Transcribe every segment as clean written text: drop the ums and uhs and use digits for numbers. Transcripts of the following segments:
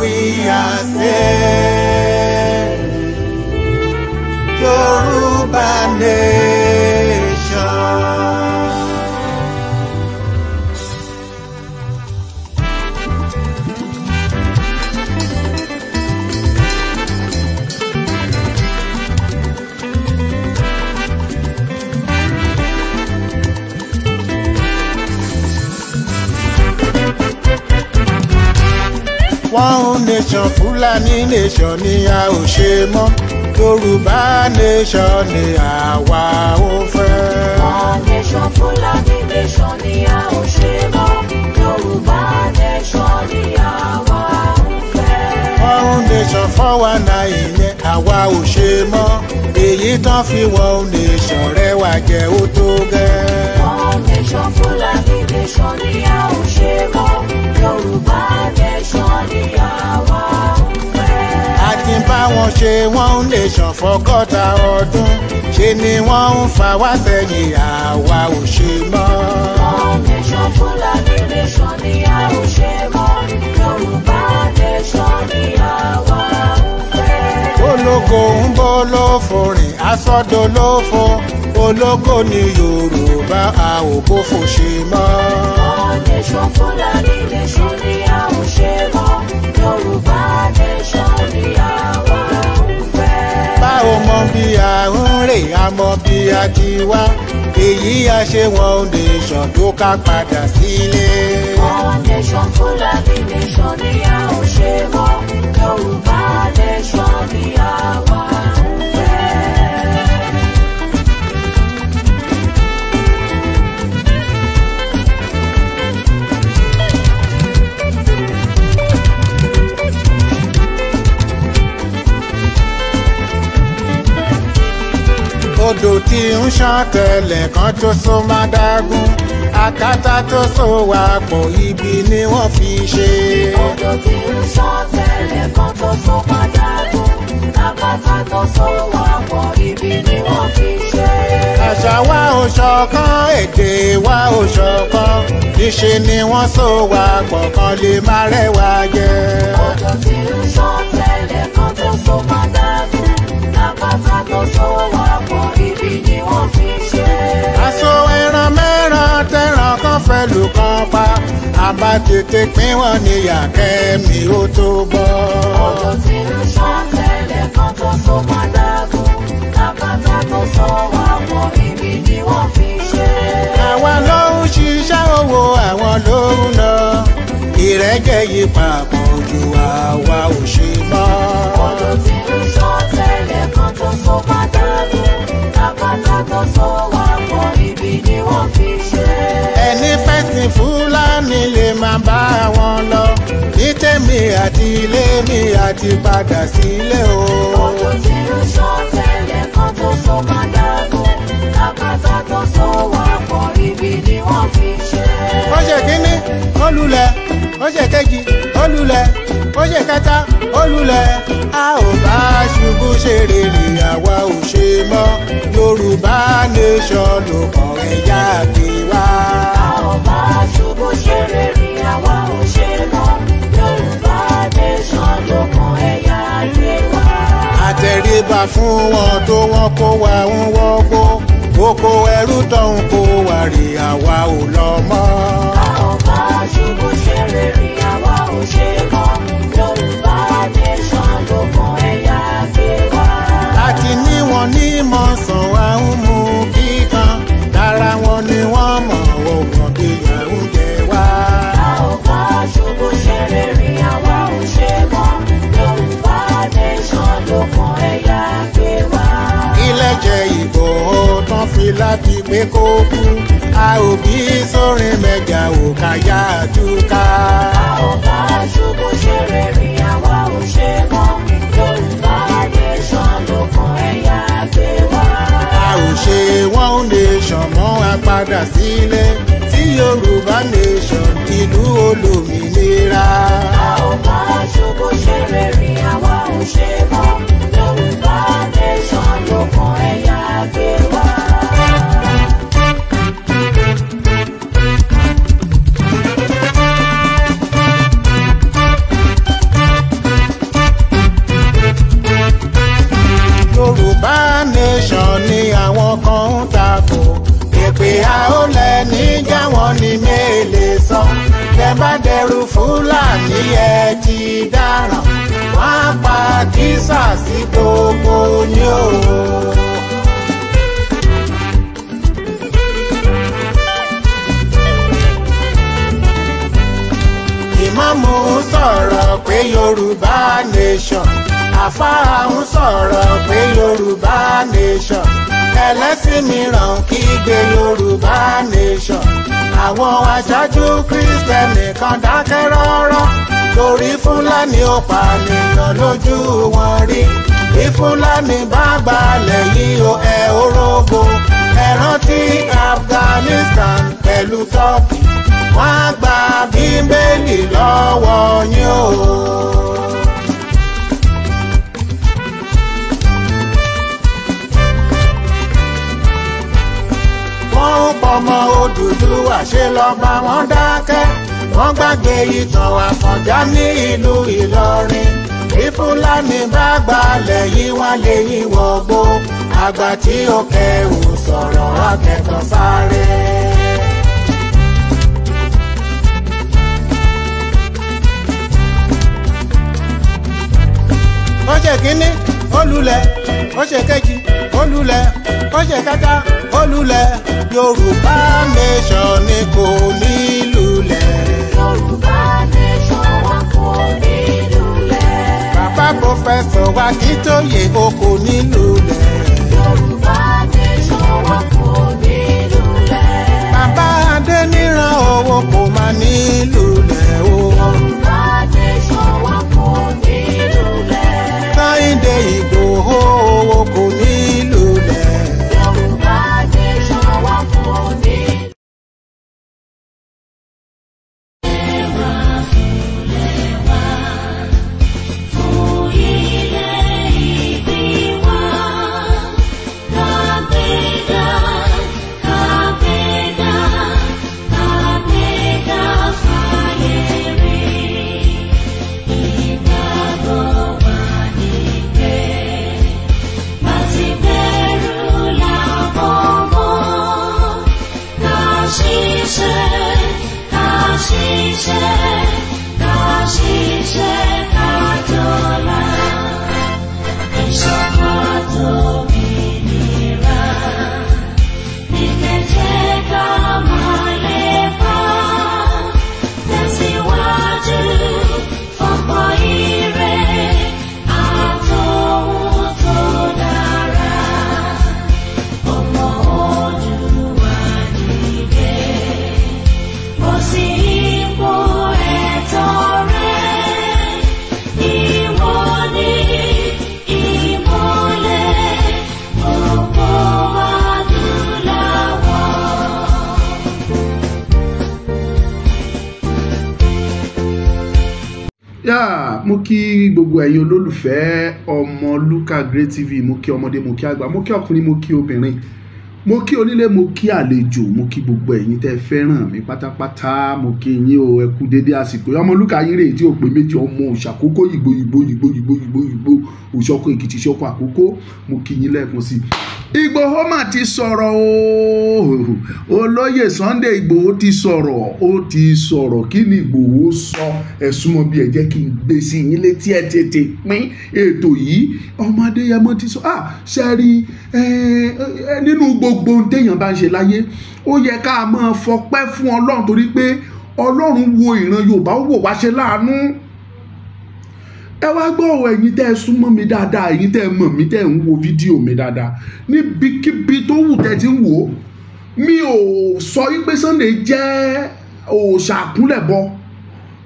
We are saying Yoruba nation. One nation Fúlàní nation ni a ò ṣe mọ́, Yorùbá nation ni àwa ò fẹ́. One nation Fúlàní nation ni a ò ṣe mọ́, Yorùbá nation ni àwa ò fẹ́. One nation 419 yẹn àwa ò ṣe mọ́, èyí tán fi one nation rẹwà jẹ́ ó tó gẹ́. One nation Fúlàní nation ni a ò ṣe mọ́, Yorùbá nation ni àwa ń fẹ́. A ti bá wọn ṣe one nation fọ́gọ́ta ọdún, ṣe ni wọ́n ń fa wá sẹ́yìn, àwa ò ṣe mọ́. One nation Fúlàní nation ni a ò ṣe mọ́, Yorùbá nation ni àwa ń fẹ́. Ológo ń bọ́ lófo rìn, aṣọ́dọ̀ lófo, ológo ni Yorùbá, a ò bófo ṣe mọ́. One nation Fúlàní nation ni a ò ṣe mọ́, Yorùbá nation ni àwa ń fẹ́. Báwo mọ bí a ń rè, a mọ bí a ti wá, èyí a ṣe one nation tó ká padà sílé. One nation Fúlàní nation ni a ò ṣe mọ́, Yorùbá nation ni àwa ń fẹ́. Odò tí ń ṣàn tẹ́lẹ̀ kan tó so má dágún, àkàtà tó so wà pọ̀ ibi ni wọ́n fi ṣe. Odò tí ń ṣàn tẹ́lẹ̀ kan tó so má dágún, àkàtà tó so wà pọ̀ ibi ni wọ́n fi ṣe. Àṣà wa ò ṣọ̀kan, èdè wa ò ṣọ̀kan, níṣe ni wọ́n so wà pọ̀ kan lè má rẹwà jẹ. Odò tí ń ṣàn tẹ́lẹ̀ kan tó so má dágún, àkàtà tó so wà pọ̀ ibi ni wọ́n fi ṣe. Aṣọ ẹran mẹ́ran tẹ̀ràn kan fẹ́ lù kan pa, àbá tètè pín wọn níyà kẹ́mi ó tó bọ́. Odò tí ń ṣàn tẹ́lẹ̀ kan tó so má dágún, àkàtà tó so wà pọ̀ ibi ni wọ́n fi ṣe. Àwa ló ń ṣiṣẹ́ owó, àwọn ló ń ná, ìrẹ́jẹ yìí papọ̀ ju àwa ò ṣe mọ́. Odò tí ń ṣàn tẹ́lẹ̀ kan tó so má dágún, àkàtà tó so wà pọ̀ ibi ni wọ́n fi ṣe. Ẹni fẹ̀sìn Fúlàní lè máa bá wọn lọ, ní tèmi àti ilé mi àti padà sílé o. Odò tí ń ṣàn tẹ́lẹ̀ kan tó so má dágún, àkàtà tó so wà pọ̀ ibi ni wọ́n fi ṣe. Ó ṣe kínní, ó lulẹ̀, ó ṣe kejì, ó lulẹ̀, ó ṣe kẹta, ó lulẹ̀. A ò bá ṣubú ṣe rere, àwa ò ṣe mọ́, Yorùbá nation ló kàn ẹ̀yà gbé wá. A ò bá ṣubú ṣe rere, àwa ò ṣe mọ́, Yorùbá nation ló kàn ẹ̀yà gbé wá. Àtẹríba fún wọn tó wọn kó wa ń wọ́gbó, oko ẹrú tó ń kó wa rè, àwa ò lọ mọ́. A ò bá ṣubú ṣe rere, àwa ò ṣe mọ́, Yorùbá nation ló kàn ẹ̀yà gbé wá. Àti ní wọn ní mọ̀sán wa ń mú kíkan, lára wọn ni wọ́n mọ̀ ọ̀gbọ̀n bí ìyà ń jẹ wá. A ò bá ṣubú ṣe rere, àwa ò ṣe mọ́, Yorùbá nation ló kàn ẹ̀yà gbé wá. Ilẹ̀ jẹ́ ìbò tán fi láti pé kó kú, a ò bí sórin mẹ́jà ò káyà túká. A ò bá ṣubú ṣe rere, àwa ò ṣe mọ́, Yorùbá nation ló kàn ẹ̀yà gbé wá. A ò ṣe one nation mọ́, a padà sílé sí Yorùbá nation ìlú olómìnira. A ò bá ṣubú ṣe rere, àwa ò ṣe mọ́, Yorùbá nation ló kàn ẹ̀yà gbé wá. Ẹ bá dẹrù Fúlàní ẹ ti dáràn, wọ́n á pa kísà sí gbogbo yín o. Ìmáàmù ń sọ̀rọ̀ pé Yorùbá nation, àfáà ń sọ̀rọ̀ pé Yorùbá nation, ẹlẹ́sìn mìíràn kígbe Yorùbá nation. Àwọn aṣáájú Kristẹni kan dákẹ́ rọ́rọ́ torí Fúlàní ó pànìyàn lójú wọn rí. Bí Fúlàní bá gbalẹ̀ yìí ó ẹ orógo, ẹ rántí Afghanistan pẹ̀lú Turkey, wọ́n á gba Bíbélì lọ́wọ́ yín o. Wọ́n ń pọmọ Odùduwà ṣe lọ́ba wọn dákẹ́, wọ́n gbàgbé ìtàn Àfọ̀njá ní ìlú Ìlọrin. Bí Fúlàní bá gbalẹ̀ yìí wọ́n lè yí wọgbó, àgbà tí ó kẹrù sọ̀rọ̀ akẹ́kọ̀ọ́ sáré. Ó ṣe kínní ó lulẹ̀, ó ṣe kejì ó lulẹ̀, ó ṣe kẹta ó lulẹ̀. Yorùbá nation ni kò ní lulẹ̀. Yorùbá nation wa kò ní lulẹ̀. Bàbá pòfẹ́sọ̀ wa Akíntóyè o kò ní lulẹ̀. Yorùbá nation wa kò ní lulẹ̀. Bàbá Adéníran owó kò má ní lulẹ̀ o. Yorùbá nation wa kò ní lulẹ̀. Sunday Ìgbòho owó kò ní lulẹ̀. Yorùbá nation wa kò ní. Mo kí gbogbo ẹ̀yin olólùfẹ́ Ọmọlúkà Great TV, mo kí ọmọdé, mo kí àgbà, mo kí ọkùnrin, mo kí obìnrin, mo kí onílé, mo kí àlejò, mo kí gbogbo ẹ̀yin tẹ́ fẹ́ràn mi pátápátá, mo kí yín o, ẹ kú dédé àsìkò. Ọmọlúkà yín rèé tí ò pé méjì, ọmọ òṣàkókò ìgbò ìgbò ìgbò ìgbò ìgbò ìgbò òṣọkọ Èkìtì ṣọkọ àkókò, mo kí yín lẹ́ẹ̀kan sí i. Ìgbòho mà ti sọ̀rọ̀ o, olóyè Sunday Ìgbòho ti sọ̀rọ̀, ó ti sọ̀rọ̀. Kí ni Ìgbòho sọ? Ẹ súnmọ́ bí ẹ jẹ́ kí n gbé sí yín létí, ẹ tètè pín ètò yìí. Ọmọ Adéyẹmọ ti sọ, ṣe rí nínú gbogbo ohun téèyàn bá ń ṣe láyé, ó yẹ ká máa fọpẹ́ fún Ọlọ́run, torí pé Ọlọ́run wo ìran Yorùbá, ó wò wá ṣe láàánú. Ẹ wá gbọ́ ọ, ẹ̀yin tẹ́ ẹ súnmọ́ mi dáadáa, ẹ̀yin tẹ́ ẹ mọ̀ mí, tẹ́ ẹ ń wo fídíò mi dáadáa, níbikíbi tó wù tẹ́ ti ń wò ó, mi ò sọ wípé Sunday jẹ́ òòṣà àkúnlẹ̀bọ,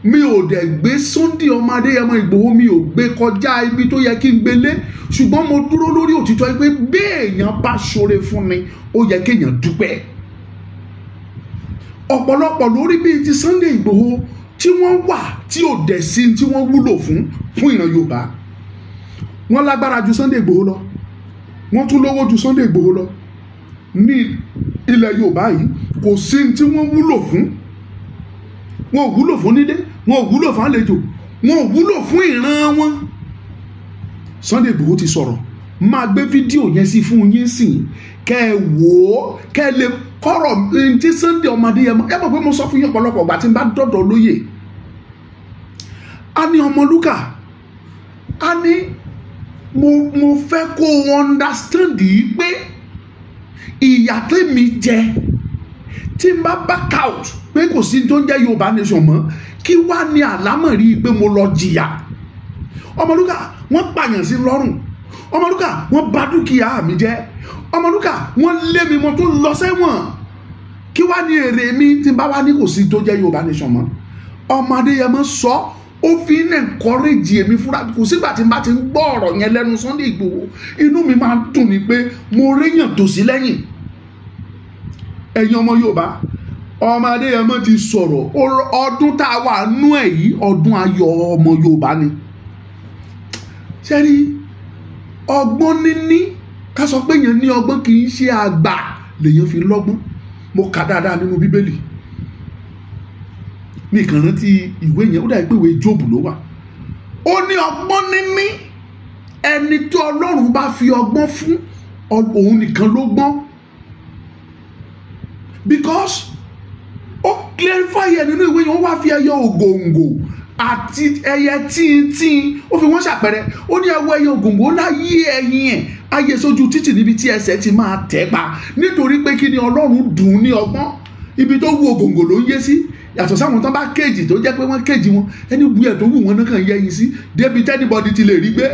mi ò dẹ̀ gbé Sunday ọmọ Adéyẹmọ Ìgbòho, mi ò gbé kọjá ibi tó yẹ kí n gbé lé, ṣùgbọ́n mo dúró lórí òtítọ́ pé bí èèyàn bá ṣoore fún ni, ó yẹ kéèyàn dúpẹ́. Ọ̀pọ̀lọpọ̀ lórí bíi ti Sunday Ìgbòho tí wọ́n wà tí ò dẹ̀ sí tí wọ́n wúlò fún ìran Yorùbá. Wọ́n lágbára ju Sunday Ìgbòho lọ, wọ́n tún lówó ju Sunday Ìgbòho lọ ní ilẹ̀ Yorùbá yìí, kò sí tí wọ́n wúlò fún. Wọn ò wúlò fún nílé, wọn ò wúlò fún àlejò, wọn ò wúlò fún ìran wọn. Sunday Ìgbòho ti sọ̀rọ̀, máa gbé fídíò yẹn sí fún yín sìn, kẹ́ ẹ wò ó, kẹ́ ẹ lè Kọ́rọ̀ tí Sunday ọmọ Adéyẹmọ, ẹ mọ̀ pé mo sọ fún yín ọ̀pọ̀lọpọ̀ ìgbà tí n bá dọ̀dọ̀ lóye, a ní Ọmọlúkà, a ní mo fẹ́ kó understand yìí pé ìyà tèmi jẹ tí n bá back out pé kò sí tó ń jẹ́ Yorùbá nation mọ́, kí wá ní àlámọ̀rí pé mo lọ jìyà. Ọmọlúkà, wọ́n pààyàn sí lọ́rùn. Ọmọlúkà, wọ́n bà dúkìá mi jẹ́. Ọmọlúkà, wọ́n lé mi, mo tún lọ sẹ́wọ̀n. Kí wá ní èrè mi tí n bá wá ní kò sí tó jẹ́ Yorùbá nation mọ́? Ọmọ Adéyẹmọ sọ, ó fi ń encourage èmi fúnra. Kò sígbà tí n bá ti ń gbọ́ ọ̀rọ̀ yẹn lẹ́nu Sunday Igboho, inú mi máa ń dùn ní pé mo réyàn tòsí lẹ́yìn. Ẹ̀yin ọmọ Yorùbá, ọmọ Adéyẹmọ ti sọ̀rọ̀. Ọdún tá a wà nú ẹ̀ yìí, ọdún ayọ̀ ọmọ Yorùbá ni. Ṣẹ́rí ọgbọ́n níní, ká sọ pé èèyàn ní ọgbọ́n kì í ṣe àgbà lèèyàn fi lọ́gbọ́n. Mo kà dáadáa nínú Bíbélì, mi kàn rántí ìwé yẹn, ó dàbí pé ìwé Jóòbù ló wà. Ó ní ọgbọ́n níní, ẹni tí Ọlọ́run bá fi ọgbọ́n fún, òun nìkan ló gbọ́n. Because ó clarify ẹ nínú ìwé yẹn, ó wá fi ẹyẹ ògòǹgò àti ẹyẹ tíntín, ó fi wọ́n ṣàpẹẹrẹ. Ó ní ẹwọ ẹyẹ ògòǹgò, ó láyé ẹyin ẹ̀ ayé sójú títì níbi tí ẹsẹ̀ ti máa tẹ̀ pa, nítorí pé kí ni Ọlọ́run dùn ní ọgbọ́n. Ibi tó wù ògòǹgò ló ń yé sí, yàtọ̀ sáwọn tán bá kéèjì tó jẹ́ pé wọ́n kéèjì wọn, ẹni wù ẹ̀ tó wù wọn náà kàn yẹyin sí débi tẹ́nibọ́dì ti lè rí gbé.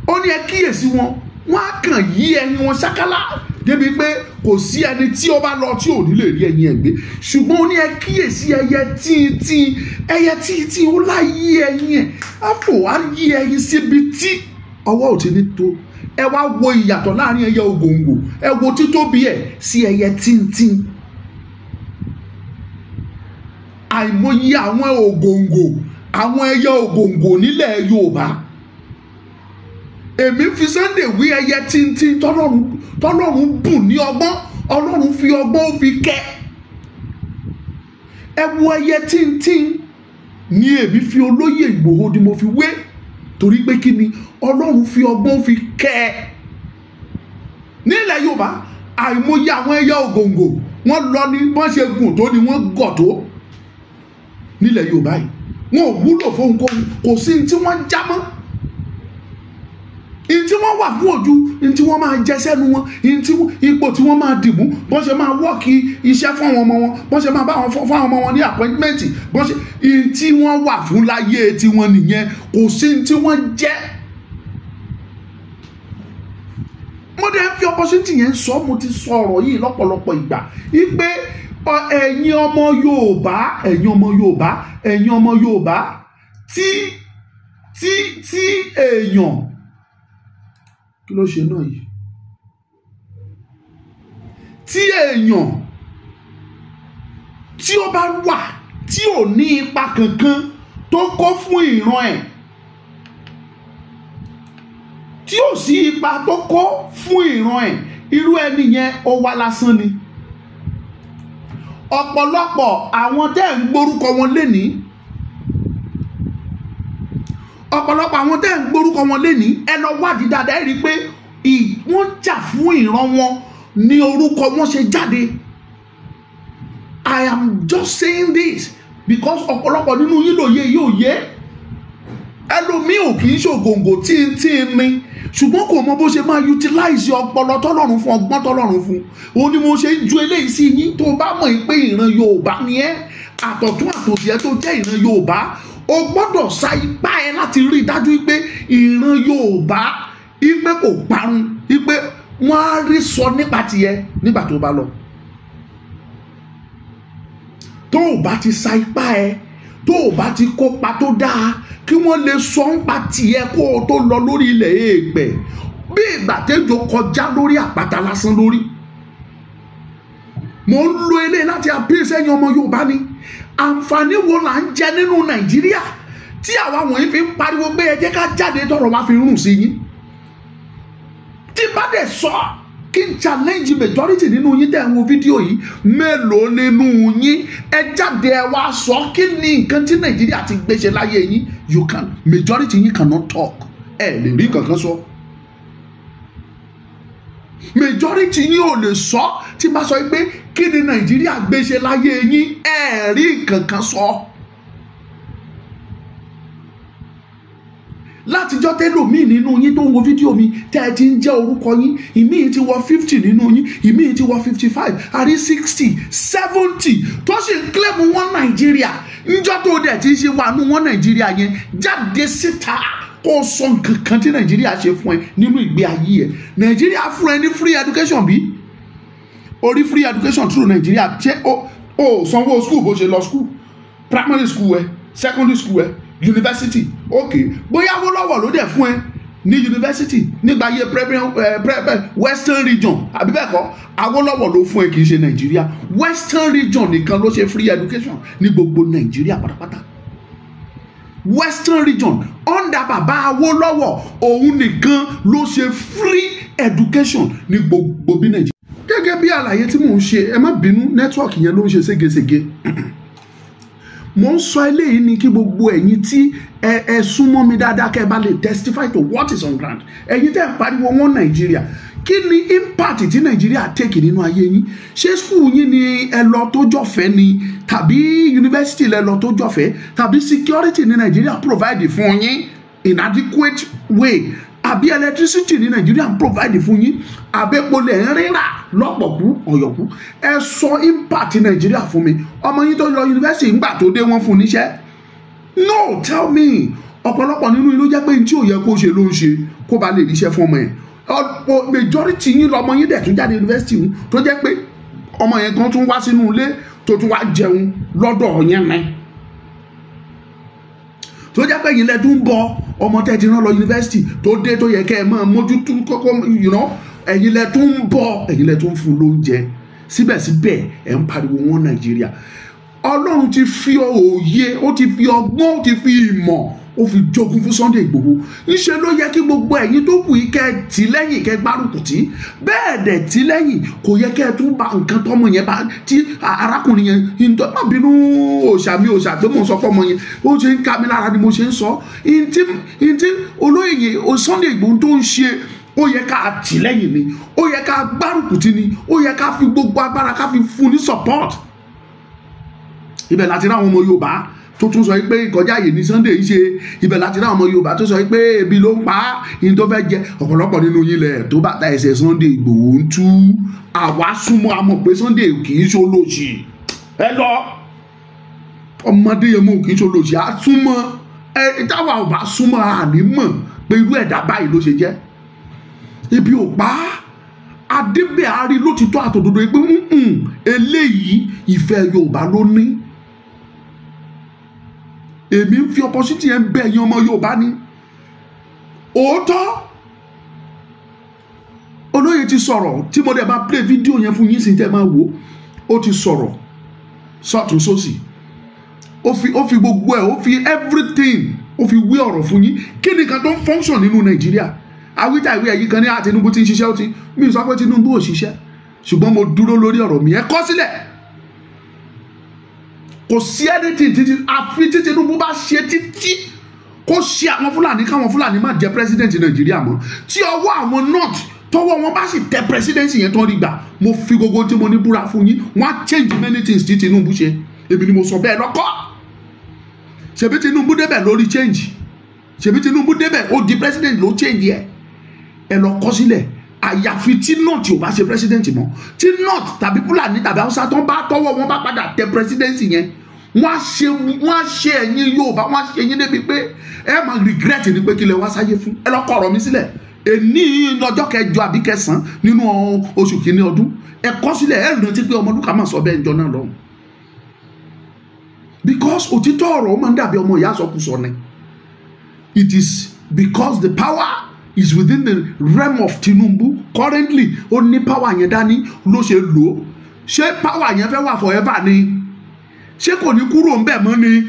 Ó ní ẹ kíyèsí wọn, wọn á kàn yí ẹyin wọn ṣákálá débi pé kò sí ẹni tí ó bá lọ tí ò ní lè rí ẹyin ẹ̀ gbé. Ṣùgbọ́n ó ní ẹ kíyèsí ẹyẹ tíntín, ẹyẹ tíntín ó láyé ẹyin ẹ̀ á fò á yí ẹyin síbi tí ọwọ́ ò ti ní tó. Ẹ wá wo ìyàtọ̀ láàrin ẹyẹ ògòǹgò, ẹ wo títóbi ẹ̀ sí ẹyẹ tíntín. Àìmọye àwọn ògòǹgò, àwọn ẹyẹ ògòǹgò nílẹ̀ Yorùbá. Èmi fi Sunday wí ẹyẹ tíntín tọ́lọ́run bùn ní ọgbọ́n, Ọlọ́run fi ọgbọ́n ó fi kẹ́. Ẹ wo ẹyẹ tíntín ni èmi fi olóyè Ìgbòho ni mo fi wé, torí pé kí ni Ọlọ́run fi ọgbọ́n fi kẹ́. Nílẹ̀ Yorùbá àìmọye àwọn ẹyẹ ògòǹgò, wọ́n lọ ní wọ́n ṣe gùn tó ni wọ́n gọ̀ tó nílẹ̀ Yorùbá yìí. Wọn ò wúlò fóhunkóhun, kò sí ní tí wọ́n já mọ́. Ní tí wọ́n wà fún ojú, ní tí wọ́n máa jẹ sẹ́nu wọn, ní tí ipò tí wọ́n máa dìmú, bọ́n ṣe máa wọ́ọ̀kì iṣẹ́ fún àwọn ọmọ wọn, bọ́n ṣe máa bá wọn fún àwọn ọmọ wọn ní àpọ́ìntmẹ́ǹtì, bọ́n ṣe ní tí wọ́n wà fún láyé tí wọ́n nìyẹn, kò sí ní tí wọ́n jẹ́. Mo dẹ̀ ń fi opportunity yẹn sọ, mo ti sọ ọ̀rọ̀ yìí lọ́pọ̀lọpọ̀ ìgbà wípé ẹ̀yin ọmọ Yorùbá, ẹ̀yin ọmọ Yorùbá, ẹ̀yin ọmọ Yorùbá tí tí tí èèyàn kí ló ṣe náà yìí, tí èèyàn tí ó bá wà tí ò ní ipa kankan tó kó fún ìran ẹ̀, tí ò sí ipa tó kó fún ìran ẹ̀, irú ẹni yẹn ó wá lásán ni. Ọ̀pọ̀lọpọ̀ àwọn tẹ́ ń gbórúkọ wọn lénìí, ọ̀pọ̀lọpọ̀ àwọn tẹ́ ń gbórúkọ wọn lénìí, ẹ lọ wádìí dáadáa, ẹ rí i pé wọ́n jà fún ìran wọn ní orúkọ wọn ṣe jáde. I am just saying this because ọ̀pọ̀lọpọ̀ nínú yín lòye yóò yé. Ẹlòmíì ò kì í ṣògòǹgò tí ní, ṣùgbọ́n kò mọ bó ṣe máa utilize ọpọlọ tọ́lọ́run fún, ọgbọ́n tọ́lọ́run fún. Òun ni mo ṣe ń ju eléyìí sí yín. Tó bá mọ̀ pé ìran Yorùbá ni ẹ́, àtọ̀tún àtòsí ẹ tó jẹ́ ìran Yorùbá, o gbọ́dọ̀ sa ipá ẹ láti rí i dájú pé ìran Yorùbá ipe kò parun, ipe wọ́n á rí sọ nípa tiẹ̀ nígbà tó bá lọ. Tó o bá ti sa ipá ẹ, tó o bá ti kópa tó dáa kí wọ́n lè sọ nípa tiẹ̀ kó o tó lọ lórí ilẹ̀ èèpẹ̀, bí ìgbà tẹ́jọ kọjá lórí àpáta lásán lórí. Mo ń lo eléyìí láti appeal sẹ́yìn ọmọ Yorùbá ni. Àǹfààní wo là ń jẹ nínú Nàìjíríà tí àwa wọ̀nyí fi ń pariwo pé ẹ jẹ́ ká jáde tọrọ wá fi rùn sí yín? Tí bá dẹ̀ sọ kí n challenge majority nínú yín tẹ́ ń wo fídíò yìí, mélòó nínú yín ẹ jáde ẹ wá sọ kí ni nǹkan tí Nàìjíríà ti gbé ṣe láyé yín? You can, majority yín cannot talk, ẹ lè rí kankan sọ. Majority yín ò lè sọ. Tí bá sọ pé kí ni Nàìjíríà gbé ṣe láyé yín, ẹ rí kankan sọ. Látijọ́ tẹ́lòmíì nínú yín tó ń wo fídíò mi tẹ́ ẹ ti ń jẹ́ orúkọ yín, ìmíì ti wọ 50 nínú yín, ìmíì ti wọ 55, àrí 60, 70 tó sì ń claim wọn Nàìjíríà. Níjọ́ tó dẹ̀ ti ṣe wà nú wọn Nàìjíríà yẹn, jáde síta kó sọ nǹkan kan tí Nàìjíríà ṣe fún ẹ nínú ìgbé ayé ẹ. Nàìjíríà fún ẹ ní free education bí? Orí free education through Nàìjíríà, ṣé o sanwó school bó ṣe lọ school, primary school ẹ, secondary school ẹ, university? Ok, bóyá Awólọ́wọ̀ ló dẹ̀ fún ẹ ní university nígbà ayé Western region àbí bẹ́ẹ̀ kọ́? Awólọ́wọ̀ ló fún ẹ, kì í ṣe Nàìjíríà. Western region nìkan ló ṣe free education ní gbogbo Nàìjíríà pátápátá. Western region under bàbá Awólọ́wọ̀, òun nìkan ló ṣe free education ní gbogbo bí Nàìjíríà. Gẹ́gẹ́ bí àlàyé tí mò ń ṣe, ẹ má bínú, nẹ́tíwọ̀kì yẹn ló ń ṣe ségesège. Mo ń sọ eléyìí ni kí gbogbo ẹ̀yin tí ẹ súnmọ́ mi dáadáa kẹ́ ẹ bá lè testify to what is on ground. Ẹ̀yin tẹ́ ẹ pariwo wọn Nàìjíríà, kí ni impact tí Nàìjíríà take nínú ayé yín? Ṣé school yín ni ẹ lọ tó jọ̀fẹ́ ni, tàbí university lẹ lọ tó jọ̀fẹ́, tàbí security ní Nàìjíríà provide fún yín in adequate way, àbí electricity ní Nàìjíríà provide fún yín, àbẹ́pọ̀ lẹ̀ ń rírà lọ́pọ̀kú ọ̀yọ̀kú? Ẹ sọ impact Nàìjíríà fún mi. Ọmọ yín tó lọ university ńgbà tó dé, wọ́n fún níṣẹ́? No, tell me. Ọ̀pọ̀lọpọ̀ nínú yín ló jẹ́ pé ní tí ò yẹ kó ṣe ló ń ṣe kó ba lè ríṣẹ́ fún ọmọ yẹn. Ọ̀pọ̀ majority yín lọmọ yín dẹ̀ tún jáde university ń tó jẹ́ pé ọmọ yẹn kan tún wá sínú ilé tó tún wá jẹun lọ́dọ̀ yẹn mẹ́, tó jẹ́ pé yín lẹ́dún bọ ọmọ tẹ́ ti rán lọ yunifásitì tó dé tó yẹ kẹ́ ẹ máa mójútó kókó, ẹ̀yin lẹ tún ń bọ, ẹ̀yin lẹ tún ń fún lóúnjẹ. Síbẹ̀síbẹ̀ ẹ̀ ń pariwo wọn Nàìjíríà. Ọlọ́run ti fi òye, ó ti fi ọgbọ́n, ó ti fi ìmọ̀, ó fi jogún fún Sunday Igboho. Ńṣe ló yẹ kí gbogbo ẹ̀yin tó kù yìí kẹ́ ẹ tì lẹ́yìn, kẹ́ ẹ gbárùkù tì. Bẹ́ẹ̀ dẹ̀ tì lẹ́yìn, kò yẹ kẹ́ ẹ tún ba nǹkan tọ́mọ yẹn bá tí arákùnrin yẹn ntọ́. Má bínú, òòṣà mi, òòṣà tó mò ń sọ fọ́mọ yẹn, ó ṣe ń ká mi lára ni mo ṣe ń sọ. Ntí olóyè Sunday Igboho tó ń ṣe, ó yẹ ká tì lẹ́yìn ni, ó yẹ ká gbárùkù tì ni, ó yẹ ká fi gbogbo agbára ká fi fún ní support. Ibẹ̀ láti ráwọn ọmọ Yorùbá tó tún sọ pé ìkọjá yìí ní Sunday yìí ṣe. Ibẹ̀ láti ráwọn ọmọ Yorùbá tó sọ pé ebi ló ń pa á, ìyẹn tó fẹ́ jẹ. Ọ̀pọ̀lọpọ̀ nínú yín lẹ̀ tó bá ta ẹsẹ̀ Sunday Igboho ń tú. Àwa súnmọ́, a mọ̀ pé Sunday kì í ṣe olóṣì. Ẹ lọ ọmọdé yẹn mọ̀ kì í ṣe olóṣì, á súnmọ́ ẹ. Táwa ò bá súnmọ́, àní mọ̀ pé irú ẹ̀dá báyìí ló ṣe jẹ́. Ebi ò pa á. Adébẹ̀ àárí lótìtọ́ àtòdodo pé eléyìí ìfẹ́ Yorùbá ló ní. Èmi ń fi opportunity yẹn bẹ̀ yín ọmọ Yorùbá ni. Òótọ́ olóyè ti sọ̀rọ̀ tí mo dẹ̀ máa play fídíò yẹn fún yín sí tẹ́ máa wò. Ó ti sọ̀rọ̀ sọ́tún sósì, ó fi gbogbo ẹ̀, ó fi everything, ó fi wé ọ̀rọ̀ fún yín. Kí ni kan tó ń function nínú Nàìjíríà? Awíta ìwé ẹ̀yí kan ní Tinubu ti ń ṣiṣẹ́. Ó ti mi sọ pé Tinubu ò ṣiṣẹ́, ṣùgbọ́n mo dúró lórí ọ̀rọ̀ mi. Ẹ kọ sílẹ̀, kò sí anything títí àfi tí Tinubu bá ṣe títí kó ṣe àwọn Fúlàní, káwọn Fúlàní má jẹ president Nàìjíríà mọ́. Tí ọwọ́ àwọn north tọwọ́ wọn bá sì tẹ presidency yẹn tán rí gbà, mo fi gbogbo tí mo ní búra fún yín, wọ́n á change many things tí Tinubu ṣe. Èmi ni mo sọ bẹ́ẹ̀ lọ́kọ́. Ṣebí Tinubu débẹ̀ lórí change, ṣebí Tinubu débẹ̀ ó di president ló change yẹ. Ẹ lọ kọ sílẹ̀, àyàfi tí north ò bá ṣe president mọ́, tí north tàbí Fúlàní tàbí Haúsá tó ń bá tọwọ́ wọn bá padà tẹ presidency yẹn, wọ́n á ṣe ẹ̀yin Yorùbá, wọ́n á ṣe ẹ̀yin débi pé ẹ máa regret ni pé kí lẹ wá sáyé fún. Ẹ lọ kọ ọ̀rọ̀ mi sílẹ̀. Èní lọ́jọ́ kẹjọ àbí kẹsàn-án nínú oṣù kìíní ọdún, ẹ kọ sílẹ̀, ẹ rántí pé Ọmọlúkà máa sọ bẹ́ẹ̀ njọ náà lọ́hùn. Because òtítọ́ ọ̀rọ̀ ó máa ń dàbí ọmọ ìyá sọkúsọ ni. It is because the power is within the realm of Tinubu currently. Ó ní power yẹn dání ló ṣe lò ó. Ṣé power yẹn fẹ́ wà forever ni? Ṣé kò ní kúrò ńbẹ̀ mọ́ ni?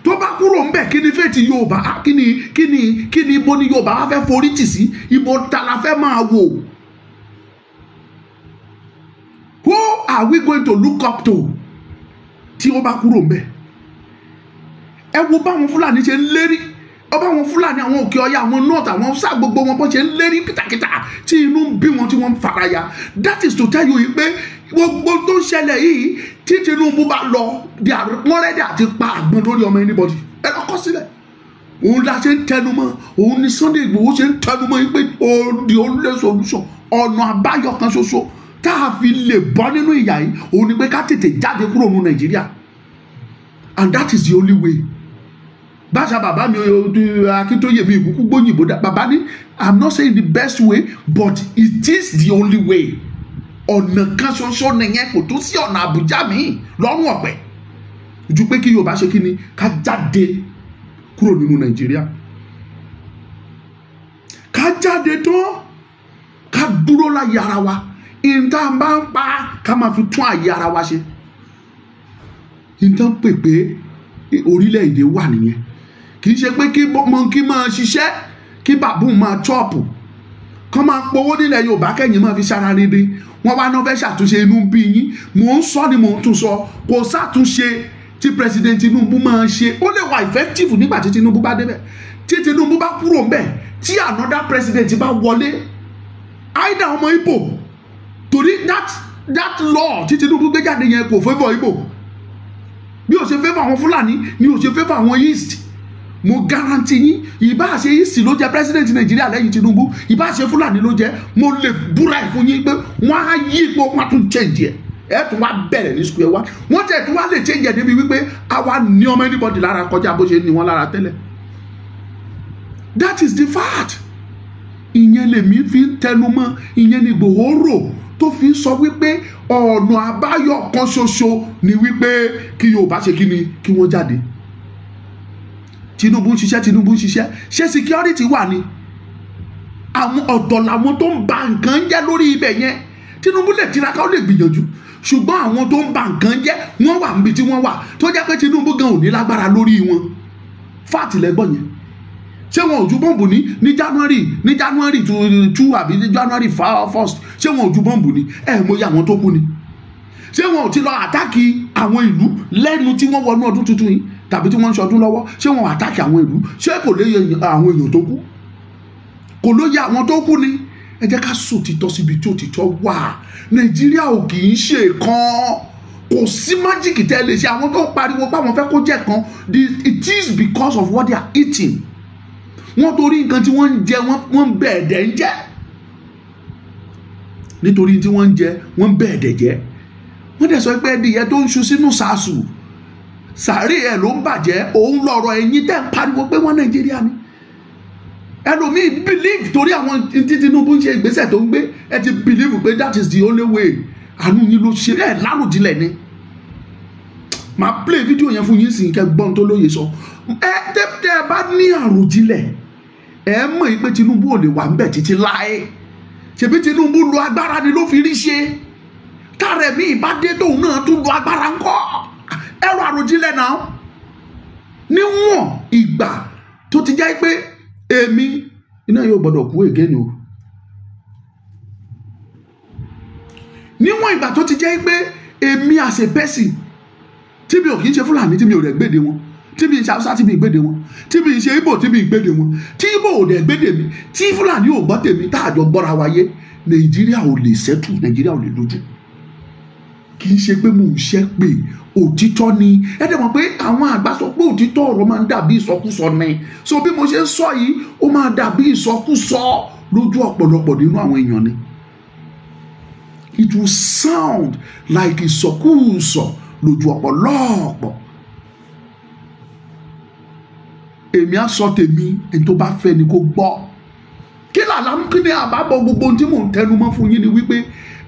Tó bá kúrò ńbẹ̀, kí ni fate Yorùbá? Kí ni ibo ni Yorùbá wá fẹ́ forí tì sí? Ibo ta la fẹ́ máa wò? Who are we going to look up to tí ó bá kúrò ńbẹ̀? Ẹ wo báwọn Fúlàní ṣe ń lérí. Ọba àwọn Fúlàní, àwọn Òkè Ọya, àwọn North, àwọn sá, gbogbo wọn bó ṣe ń lérí kìtàkìtà tí inú ń bí wọn, tí wọ́n ń faraya. That is to tell you pé gbogbo tó ń ṣẹlẹ̀ yìí, tí Tinubu bá lọ, wọ́n ready àti pa àgbọn lórí ọmọ anybody. Ẹ lọ kọ sílẹ̀. Òun la ṣe ń tẹnumọ́, òun ni Sunday Igboho ṣe ń tẹnumọ́ yìí pé the only solution, ọ̀nà àbáyọ kan ṣoṣo tá a fi lè bọ́ nínú ìyà yìí, òun ni pé ká tètè jáde kúrò nínú Nàìjíríà, and that is the only way. Báṣà bàbá mi Akíntóyè mi ìkúkú gbóyìnbó dá bàbá ní, "I'm not saying the best way, but it is the only way." Ọ̀nà kan ṣoṣo nìyẹn. Kò tún sí ọ̀nà Àbújá míì lọ́rùn ọ̀pẹ ju pé kí Yorùbá ṣe kí ni, ká jáde kúrò nínú Nàìjíríà, ká jáde tán, ká dúró láyé ara wa. Ìta bá ń pa, ká máa fi tún àyè ara wa ṣe. Ìta ń pè pé orílẹ̀-èdè wà nìyẹn. Kì í ṣe pé kí monkey máa ṣiṣẹ́, kí baboon máa chop, kọ́ máa powó nílẹ̀ Yorùbá, kẹ́yìn máa fi ṣara rere. Wọ́n wá náà fẹ́ ṣàtúnṣe, inú bí yín. Mò ń sọ ni mò ń tún sọ, kò ṣàtúnṣe tí President Tinubu máa ṣe. Ó lè wà effective nígbà tí Tinubu bá débẹ̀. Tí Tinubu bá kúrò ńbẹ̀, tí another president bá wọlé, either ọmọ Igbo, torí that law tí Tinubu gbé jáde yẹn kò favour Igbo bí ó ṣe favour àwọn Fúlàní ni ó ṣe favour àwọn East. Mo guarantee yín, ìbá ṣe East ló jẹ president Nàìjíríà lẹ́yìn Tinubu, ìbá ṣe Fúlàní ló jẹ, mo lè búra ẹ̀ fún yín pé wọ́n á yí ipò, wọ́n á tún change ẹ̀. Ẹ̀ tún wá bẹ̀rẹ̀ ní square one. Wọ́n tẹ̀ tún wá lè change ẹ̀ débi wípé àwa ní ọmọ anybody lára kọjá bó ṣe ní wọn lára tẹ́lẹ̀. That is the fact. Ìyẹn lèmi fi ń tẹnu mọ́. Ìyẹn ni Ìgbòho rò tó fi ń sọ wípé ọ̀nà àbáyọ kan ṣoṣo ni wípé kí Yorùbá ṣe kí ni, kí wọ́n jáde. Tinubu ń ṣiṣẹ́, Tinubu ń ṣiṣẹ́. Ṣé security wà ní? Àwọn ọ̀dọ̀ làwọn tó ń ba nǹkan jẹ́ lórí ibẹ̀ yẹn. Tinubu lè tiraka, ó lè gbìyànjú, ṣùgbọ́n àwọn tó ń ba nǹkan jẹ́, wọ́n wà níbi tí wọ́n wà, tó jẹ́ pé Tinubu gan ò ní lágbára lórí wọn. Fact lẹ́gbọ̀n yẹn. Ṣé wọn ò ju bọ́ǹbù ní January 2 àbí ní January 1st? Ṣé wọn ò ju bọ́ǹbù ní? Ẹ̀ mo yẹ àwọn tó kú ni. Ṣé wọn ò ti lọ attack àwọn ìlú lẹ́nu tí wọ́n wọnú ọdún tuntun yìí tàbí tí wọ́n ń ṣọdún lọ́wọ́? Ṣé wọn ò attack àwọn ìlú? Ṣé kò lè yẹ àwọn èèyàn tó kú? Kò ló yẹ àwọn tó kú ni. Ẹ jẹ́ ká sòtítọ́ síbi tí òtítọ́ wà. Nàìjíríà ò kì í ṣe kan. Kò sí magic tẹ́ lè ṣe. Àwọn tó ń pariwo báwọn fẹ́ kó jẹ́ kan, it is because of what they are eating. Wọ́n torí nǹkan tí wọ́n ń jẹ, wọ́n ń bẹ̀ ẹ̀dẹ̀ ń jẹ́. Nítorí tí wọ́n ń jẹ, wọ́n ń bẹ̀ ẹ̀dẹ̀ jẹ́. Wọ́n dẹ̀ sọ pé ẹdìyẹ tó ń ṣu sínú sàásù, sàárè ẹ̀ ló ń bàjẹ́. Òun lọ̀rọ̀ ẹ̀yìn tẹ́ ń pariwo pé wọ́n Nàìjíríà ni. Ẹlòmíì believe torí àwọn tí Tinubu ń ṣe, ìgbésẹ̀ tó ń gbé, ẹ ti believe pé that is the only way. Àánú yín ló ṣe ẹ láròjinlẹ̀ ni. Màá play fídíò yẹn fún yín sì kẹ́ gbọ́n tó lóye sọ. Ẹ tẹ́ ẹ bá ní àròjinlẹ̀, ẹ mọ̀ yìí pé Tinubu ò lè wà ń bẹ̀ títí láé. Ṣebí Tinubu lo agbára ni ló fi rí ṣe. Tààrẹ mi ìbá dé, tóun náà tún lo agbára ńkọ́? Ẹrọ àròjinlẹ̀ náà. Níwọ̀n ìgbà tó ti jẹ́ pé èmi iná yóò gbọ́dọ̀ kú again o, níwọ̀n ìgbà tó ti jẹ́ pé èmi as a person, tí mi ò kì í ṣe Fúlàní, tí mi ò rẹ̀ gbèdé wọn, tí mi ń ṣe Haúsá, tí mi ì gbèdé wọn, tí mi ń ṣe Ìgbò, tí mi ì gbèdé wọn, tí Ìgbò ò dẹ̀ gbèdé mi, tí Fúlàní ò gbọ́ tèmi, tá àjọ gbọ́ra wáyé, Nàìjíríà ò lè settle, Nàìjíríà ò lè lójú. Kì í ṣe pé mò ń ṣe pé òtítọ́ ni. Ẹ dẹ̀ mọ̀ pé àwọn àgbà sọ pé òtítọ́ ọ̀rọ̀ máa ń dàbí ìsọkúsọ ni. So bí mo ṣe ń sọ yìí, ó máa dàbí ìsọkúsọ lójú ọ̀pọ̀lọpọ̀ nínú àwọn èèyàn ni. It will sound like ìsọkúsọ lójú ọ̀pọ̀lọpọ̀. Èmi á sọ tèmi, ẹni tó bá fẹ́ ni kó gbọ́. Kí làlá, kí ni àbábọ̀ gbogbo ohun tí mò ń tẹnu mọ́ fún yín ni wípé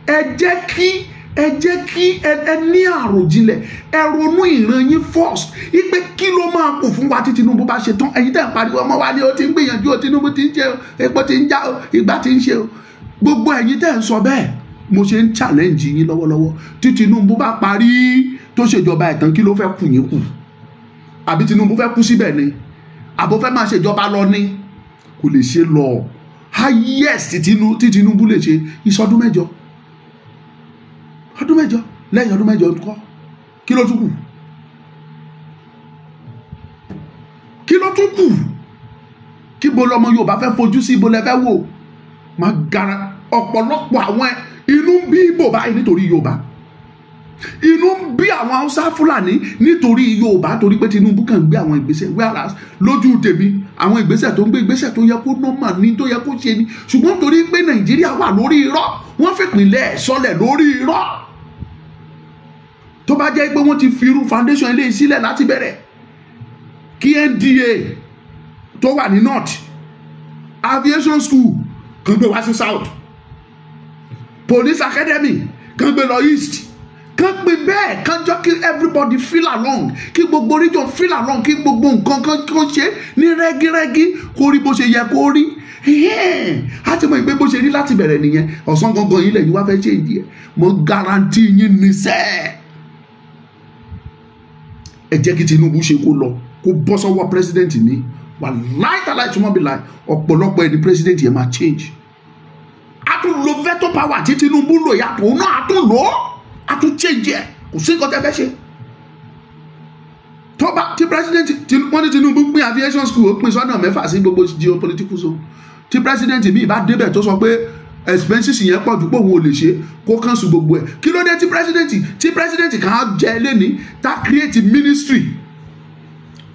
ẹ jẹ́ kí ẹ ní àròjinlẹ̀, ẹ ronú ìran yín first, ipe kí ló máa kù fún wa tí Tinubu bá ṣe tán. Ẹ̀yin tẹ́ ń pariwo ọmọ wa ni ó ti ń gbìyànjú o, Tinubu ti ń ṣe o, epo ti ń já o, ìgbà ti ń ṣe o, gbogbo ẹ̀yin tẹ́ ń sọ bẹ́ẹ̀, mo ṣe ń challenge yín lọ́wọ́lọ́wọ́: tí Tinubu bá parí tó ṣèjọba ẹ̀tàn, kí ló fẹ́ kù yín kù? Àbí Tinubu fẹ́ kú síbẹ̀ ni? Àbò fẹ́ máa ṣèjọba lọ ni? Kò lè ṣe lọ. Highest tí Tinubu lè ṣe ìsọdún 8, ọdún 8. Lẹ́yìn ọdún 8 ńkọ́? Kí ló tún kù? Kí ló tún kù? Kí bo lọmọ Yorùbá fẹ́ fojú sí? Ibo lẹ fẹ́ wò? Má gara ọ̀pọ̀lọpọ̀ àwọn inú ń bí Ìgbò báyìí nítorí Yorùbá, inú ń bí àwọn Haúsá Fúlàní nítorí Yorùbá, torí pé Tinubu kàn ń gbé àwọn ìgbésẹ̀, whereas lójú tèmi, àwọn ìgbésẹ̀ tó ń gbé, ìgbésẹ̀ tó yẹ kó normal ní, tó yẹ kó ṣe ni. Ṣùgbọ́n torí pé Nàìjíríà wà lórí irọ́, wọ́n fìpínlẹ̀ ẹ̀ sọlẹ̀ lórí irọ́. Tó bá jẹ́ pé wọ́n ti fi irú foundation ilé sílẹ̀ láti bẹ̀rẹ̀, kí NDA tó wà ní north, aviation school kan gbé wá sí south, police academy kan gbé lọ east, kan gbé bẹ́ẹ̀, kan jọ kí everybody feel along, kí gbogbo region feel along, kí gbogbo nǹkan kan kó ṣe ní rẹ́gírẹ́gí, kó rí bó ṣe yẹ kó rí. Á ti mọ̀ pé bó ṣe rí láti bẹ̀rẹ̀ nìyẹn. Ọ̀sán gangan yìí lẹ́yìn wá fẹ́ ṣe ìdí ẹ̀. Mo guarantee yín ní sẹ́ẹ̀, ẹ jẹ́ kí Tinubu ṣe kó lọ, kó bọ́ sọ́wọ́ president mi wà láìtàláì tí wọ́n bí láì ọ̀pọ̀lọpọ̀ ẹni president yẹn máa change. A tún lo veto power tí Tinubu lò yàtọ̀, òun náà a tún lò ó, a tún change ẹ̀. Kò sí nǹkan tẹ́ fẹ́ ṣe. Tó bá tí president tí wọ́n ní Tinubu pín aviation school, ó pín sọ́nà 6 sí gbogbo geopolitical zone. Tí president mi bá débẹ̀ tó sọ pé expenses yẹn pọ̀ jù, pé òun ò lè ṣe, kó cancel gbogbo ẹ̀. Kí ló dé tí president kan á jẹ lẹ́ni tá create ministry,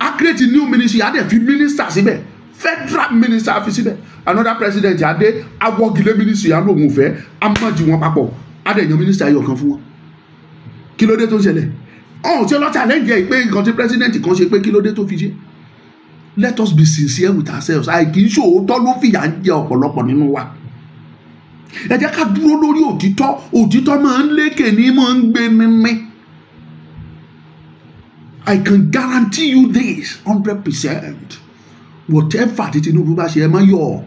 á create new ministry, á dẹ̀ fi minister síbẹ̀, federal minister á fi síbẹ̀? Another president á dé, á wọ́gilé ministry, á lóun ò fẹ́, á merge wọn papọ̀, á dẹ̀ yan minister ayọ̀ kan fún wọn. Kí ló dé tó ń ṣẹlẹ̀ ọ̀hún tí ọlọ́tà lẹ́yìn ẹ̀ pé nǹkan tí president kan ṣe, pé kí ló dé tó fi ṣe? Let us be sincere with ourselves. Àìkì í ṣòótọ́ ló fìyà ń jẹ ọ̀pọ̀lọpọ̀ nínú wa. Ẹ jẹ́ ká dúró lórí òtítọ́. Òtítọ́ máa ń lékè ní, máa ń gbé mímí. I can guarantee you this 100%: whatever tí Tinubu bá ṣe, ẹ má yọ̀,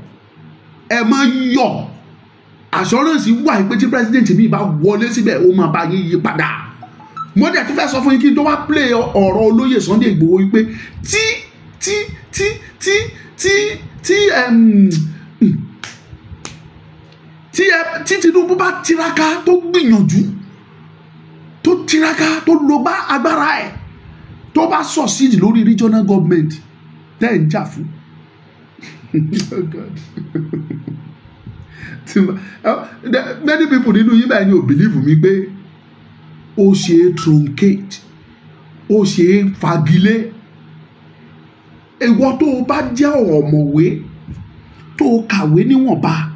ẹ má yọ̀. Assurance wà pé tí president mi bá wọlé síbẹ̀, ó máa bá yín yí padà. Mo dẹ̀ tún fẹ́ sọ fún yín kí n tó wá play ọ̀rọ̀ olóyè Sunday Igboho wípé tí Tinubu bá tiraka, tó gbìyànjú, tó tiraka, tó lo bá agbára ẹ̀, tó bá succeed lórí regional government tẹ́ ẹ̀ ń jà fún. Oh God. Many people nínú yín báyìí ni ò believe mi pé ó ṣe é truncate, ó ṣe é fagilé. Ìwọ tó o bá jẹ́ ọ̀mọ̀wé, tó o kàwé níwọ̀nba,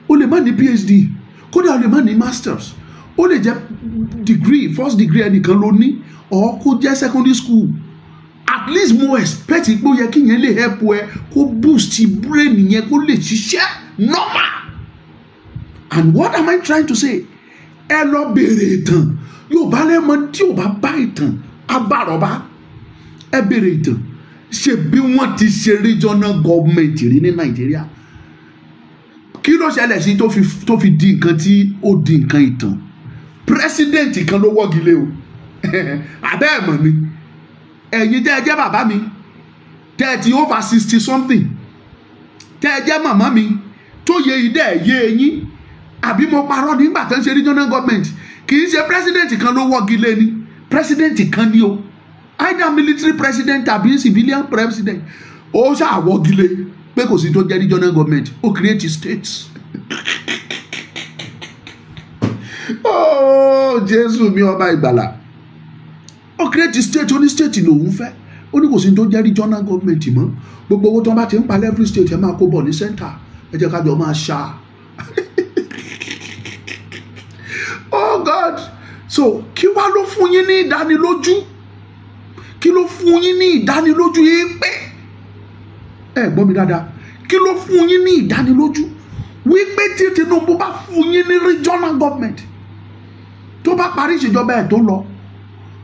o lè má ní PhD, kódà o lè má ní masters, ó lè jẹ́ degree, first degree ẹnìkan ló ní, or kó jẹ́ secondary school. At least mo expect pé ó yẹ kí yẹn lè help ẹ, kó boost brain yẹn, kó lè ṣiṣẹ́ normal. And what am I trying to say? Ẹ lọ béèrè ìtàn. Yorùbá lẹ́mọ tí ò bá bá ìtàn abárọ̀bá. Ẹ béèrè ìtàn. Ṣe bí wọ́n ti ṣe regional government rí ní Nàìjíríà, kí ló ṣẹlẹ̀ sí tó fi di nǹkan tí ó di nǹkan ìtàn? President kan ló wọ́gi lé o. Abẹ́ ẹ̀ mọ̀ ni. Ẹ̀yin tẹ́ ẹ jẹ́ bàbá mi, tẹ́ ẹ ti over 60 something, tẹ́ ẹ jẹ́ màmá mi, tó yẹ ìdẹ́ ẹ̀ yé eyín, àbí mo parọ́? Nígbà tó ń ṣe regional government, kì í ṣe president kan ló wọ́gi lé ni. President kan ni o, either military president tàbí civilian president, ó ṣàwọ́gi lé pé kò sí tó jẹ́ regional government, ó create states. Oh, Jésù mi ọba ìgbàlà! Ó create state, ó ní state lòun fẹ́, ó ní kò sí tó jẹ́ regional government mọ́. Gbogbo owó tó ń bá ti ń pa every state, ẹ máa kó bọ̀ ní center, ẹ jẹ́ ká jọ máa ṣá. Oh God! So kí wá ló fún yín ní ìdánilójú? Kí ló fún yín ní ìdánilójú yín pé, ẹ gbọ́ mi dáadáa, kí ló fún yín ní ìdánilójú wípé tí Tinubu bá fún yín ní regional government, tó bá parí ìṣèjọba ẹ̀ tó lọ,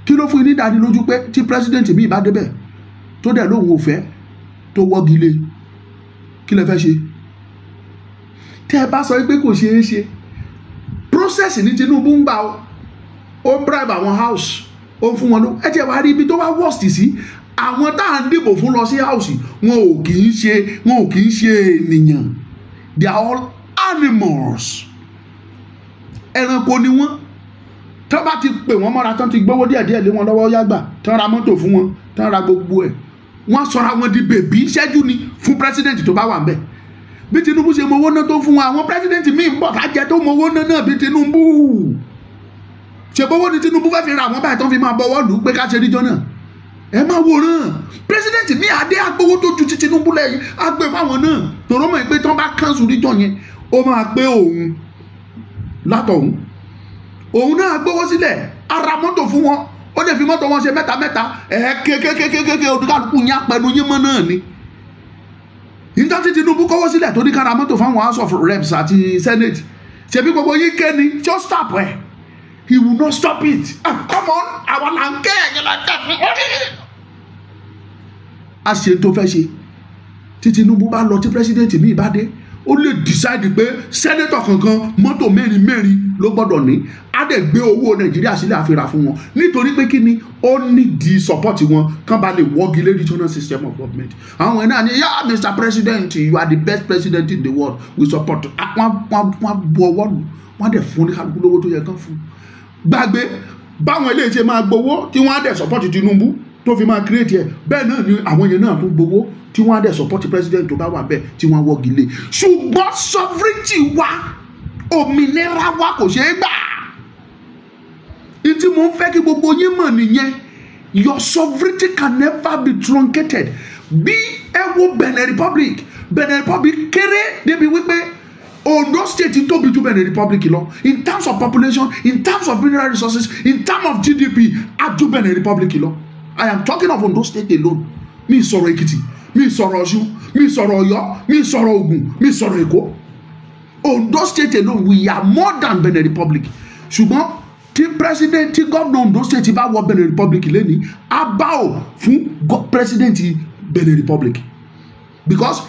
kí ló fún yín ní ìdánilójú pé tí president mi bá débẹ̀, tó dẹ̀ lóun ò fẹ́, tó wọ́gi lé, kí lẹ fẹ́ ṣe? Tẹ́ ẹ bá sọ pé kò ṣeé ṣe, process ní Tinubu ń gbà. Ó ń bribe àwọn house, ó ń fún wọn ló. Ẹ tiẹ̀ wá rí ibi tó wá worst sí, àwọn tá à ń dìbò fún lọ sí house, wọn ò kì í ṣe ènìyàn. They are all animals, ẹranko ni wọ́n. Tán bá ti pè wọ́n mọ́ra, tán ti gbówó díẹ̀díẹ̀ lé wọn lọ́wọ́, yágbà tán ra mọ́tò fún wọn, tán ra gbogbo ẹ̀. Wọ́n sọra wọn di bèbí ṣẹ́jú ni fún president tó bá wà ńbẹ̀. Bí Tinubu ṣe mọ owó náà tó fún wa, àwọn president míì ń bọ̀ ká jẹ tó mọ owó náà náà bí Tinubu. Ṣèbówó ni Tinubu fẹ́ fi ra àwọn báyìí tó ń fi máa bọwọ́ lù ú pé ká ṣe regional. Ẹ máa wòran, president ní adé agbowó tó ju ti Tinubu lẹ́yìn agbè fáwọn náà, tòró mọ̀ pé tán bá cancel region yẹn, ó máa pé òun látọ̀hún. Òun náà gbowó sílẹ̀, ara mọ́tò fún wọn, ó lè fi mọ́tò wọn ṣe mẹ́ta mẹ́ta, ẹ̀ kékékékéké olúkálùkù yín apẹnu yín mọ́ náà ni. Nígbà tí Tinubu kọ́wọ́ sílẹ̀ tó ní kára mọ́tò fáwọn House of Reps àti Senate, ṣebí gbogbo yín ké ni, just stop ẹ̀. He will not stop it. Ah, come on, àwọn là ń ké, ẹ̀yìn là ń ké fún orí. A ṣe tó fẹ́ ṣe. Tí Tinubu bá lọ, tí president mi bá dé, ó lè decide pé senator kankan mọ́tò mẹ́rin mẹ́rin ló gbọ́dọ̀ ní. Á dẹ̀ gbé owó Nàìjíríà sílẹ̀ àfihàn fún wọn. Nítorí pé kí ni, ó ní di support wọn kán bá lè wọ́gi lé regional system of government. Àwọn ẹ̀ náà ni, yeah, Mr. President, you are the best president in the world. We support. Wọ́n bu ọwọ́ lù. Wọ́n dẹ̀ fún ní kálukú lówó tó yẹ kán fún. Gbàgbé báwọn eléyìí ṣe máa gbowó tí wọ́n á dẹ̀ support Tinubu tó fi máa create ẹ̀, bẹ́ẹ̀ náà ni àwọn yẹn náà tún gbowó tí wọ́n á dẹ̀ support president tó bá wà bẹ́ẹ̀ tí wọ́n á wọ́gi lé. Ṣùgbọ́n sovereignty wa, òmìnira wa kò ṣeé gbà. Ìtí mo ń fẹ́ kí gbogbo yín mọ̀ nìyẹn, your sovereignty can never be truncated. Bí ẹ wo Benin Republic, Benin Republic kéré débi wípé Ondo State tóbi ju Benin Republic lọ in terms of population, in terms of mineral resources, in terms of GDP, á ju Benin Republic lọ. I am talking of Ondo State alone. Mi sọ̀rọ̀ Èkìtì, mi sọ̀rọ̀ Ọ̀ṣun, mi sọ̀rọ̀ Ọ̀yọ́, mi sọ̀rọ̀ Ògùn, mi sọ̀rọ̀ Èkó. Ondo State alone, we are more than Benin Republic. Ṣùgbọ́n tí president, tí governor Ondo State bá wọ Benin Republic lẹ́ni, á bá ò fún president Benin Republic, because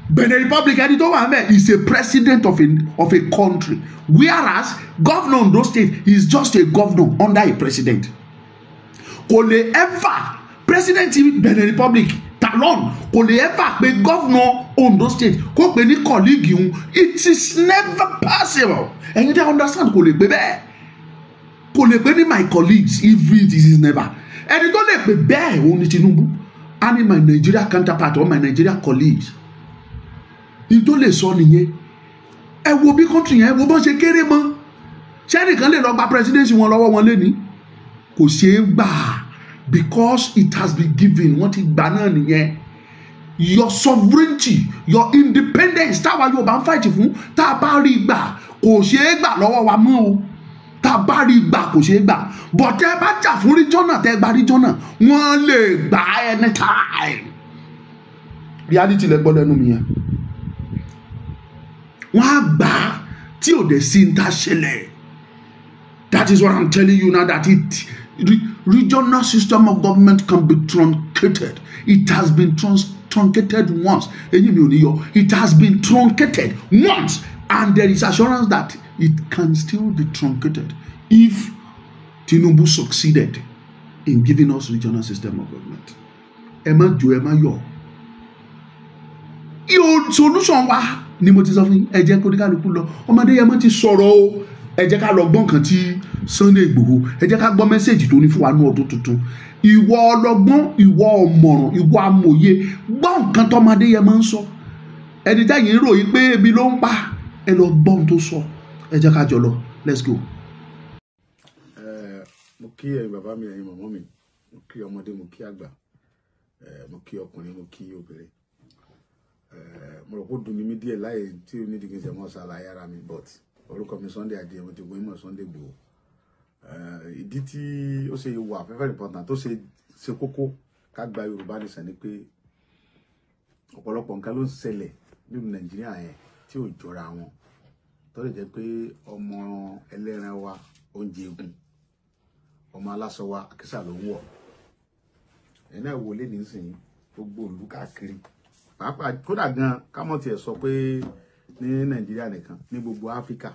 Benin Republic, ẹni tó wà ńbẹ̀ is a president of a country, whereas governor Ondo State is just a governor under a president. Kò lè ever, president Benin Republic Talon kò lè ever pé governor Ondo State kó pè ní colleague òun. It is never possible. Ẹ̀yin tẹ́ understand, kò lè pé bẹ́ẹ̀, kò lè pé ní my colleagues. If it is never, ẹni tó lè pè bẹ́ẹ̀ òun ni Tinubu a ní my Nigeria counterpart or my Nigeria colleagues. Ní tó lè sọ nìyẹn. Ẹ wo bí country yẹn, ẹ wo bọ́n ṣe kéré mọ́. Sẹ́nìkan lè lọ gba presidency wọn lọ́wọ́ wọn lẹ́ni? Kò ṣeé gbà, because it has been given. Wọ́n ti gbà náà nìyẹn. Your sovereignty, your independence táwa Yorùbá ń fight fún, tá a bá rí gbà, kò ṣeé gbà lọ́wọ́ wa mọ́ o. Tá a bá rí gbà, kò ṣeé gbà. But tẹ́ bá jà fún regional, tẹ́ gba regional, wọ́n lè gbà anytime. Reality lẹ gbọ́ lẹ́nu mi yẹn. Wọ́n á gbà á tí ò dẹ̀ sí ní ta ṣẹlẹ̀. That is what I'm telling you now, that it regional system of government can be truncated. It has been truncated once. Eyín mi ò ní yọ. It has been truncated once, and there is assurance that it can still be truncated if Tinubu succeeded in giving us regional system of government. Ẹ má jò, ẹ má yọ. Yóò solution wa ni mo ti sọ fún yín. Ẹ jẹ́ kó ní kálukú lọ. Ọmọdé yẹn mo ti sọ̀rọ̀ o. Ẹ jẹ́ ká lọ gbọ́ nǹkan tí Sunday Igboho, ẹ jẹ́ ká gbọ́ message tó ní fún wa ní ọdún tuntun. Ìwọ ọlọ́gbọ́n, ìwọ ọ̀mọ̀ràn, ìwọ amòye, gbọ́ nǹkan tọmọdé yẹn máa ń sọ. Ẹni tẹ́yìn ń ròyìn pé ebi ló ń pa, ẹ lọ gbọ́ ohun tó sọ. Ẹ jẹ́ ká jọ lọ. Let's go. Mo kí ẹ̀yin bàbá mi, ẹ̀yin mọ̀mọ́ mi, mo kí ọmọdé, mo kí àgbà, mo kí ọkùnrin, mo kí obìnrin. Mo rò pé ó dùn ní mí díẹ̀ láyé tí ó nídìí kí n ṣe mọ́ ṣàlàyé ara mi, but orúkọ mi Sunday Adéyẹmọ, tí gbogbo ìmọ̀ Sunday Igboho. Ìdí tí ó ṣe wà very important, tó ṣe ṣe kókó ká gba Yorùbá nation ni pé ọ̀pọ̀lọpọ̀ nǹkan ló ń ṣẹlẹ̀ nínú Nàìjíríà yẹn tí ò jọra wọn, tó lè jẹ́ pé ọmọ ẹlẹ́ran wa ó ń jẹ egun, ọmọ aláṣọ wa àkísà ló ń wọ̀. Ẹ̀yin náà wò lé nísìnyí, gbogbo ìlú káàkiri, pàápàá kódà gan kámọ́ tiẹ̀ sọ pé ní Nàìjíríà nìkan, ní gbogbo Áfíríkà,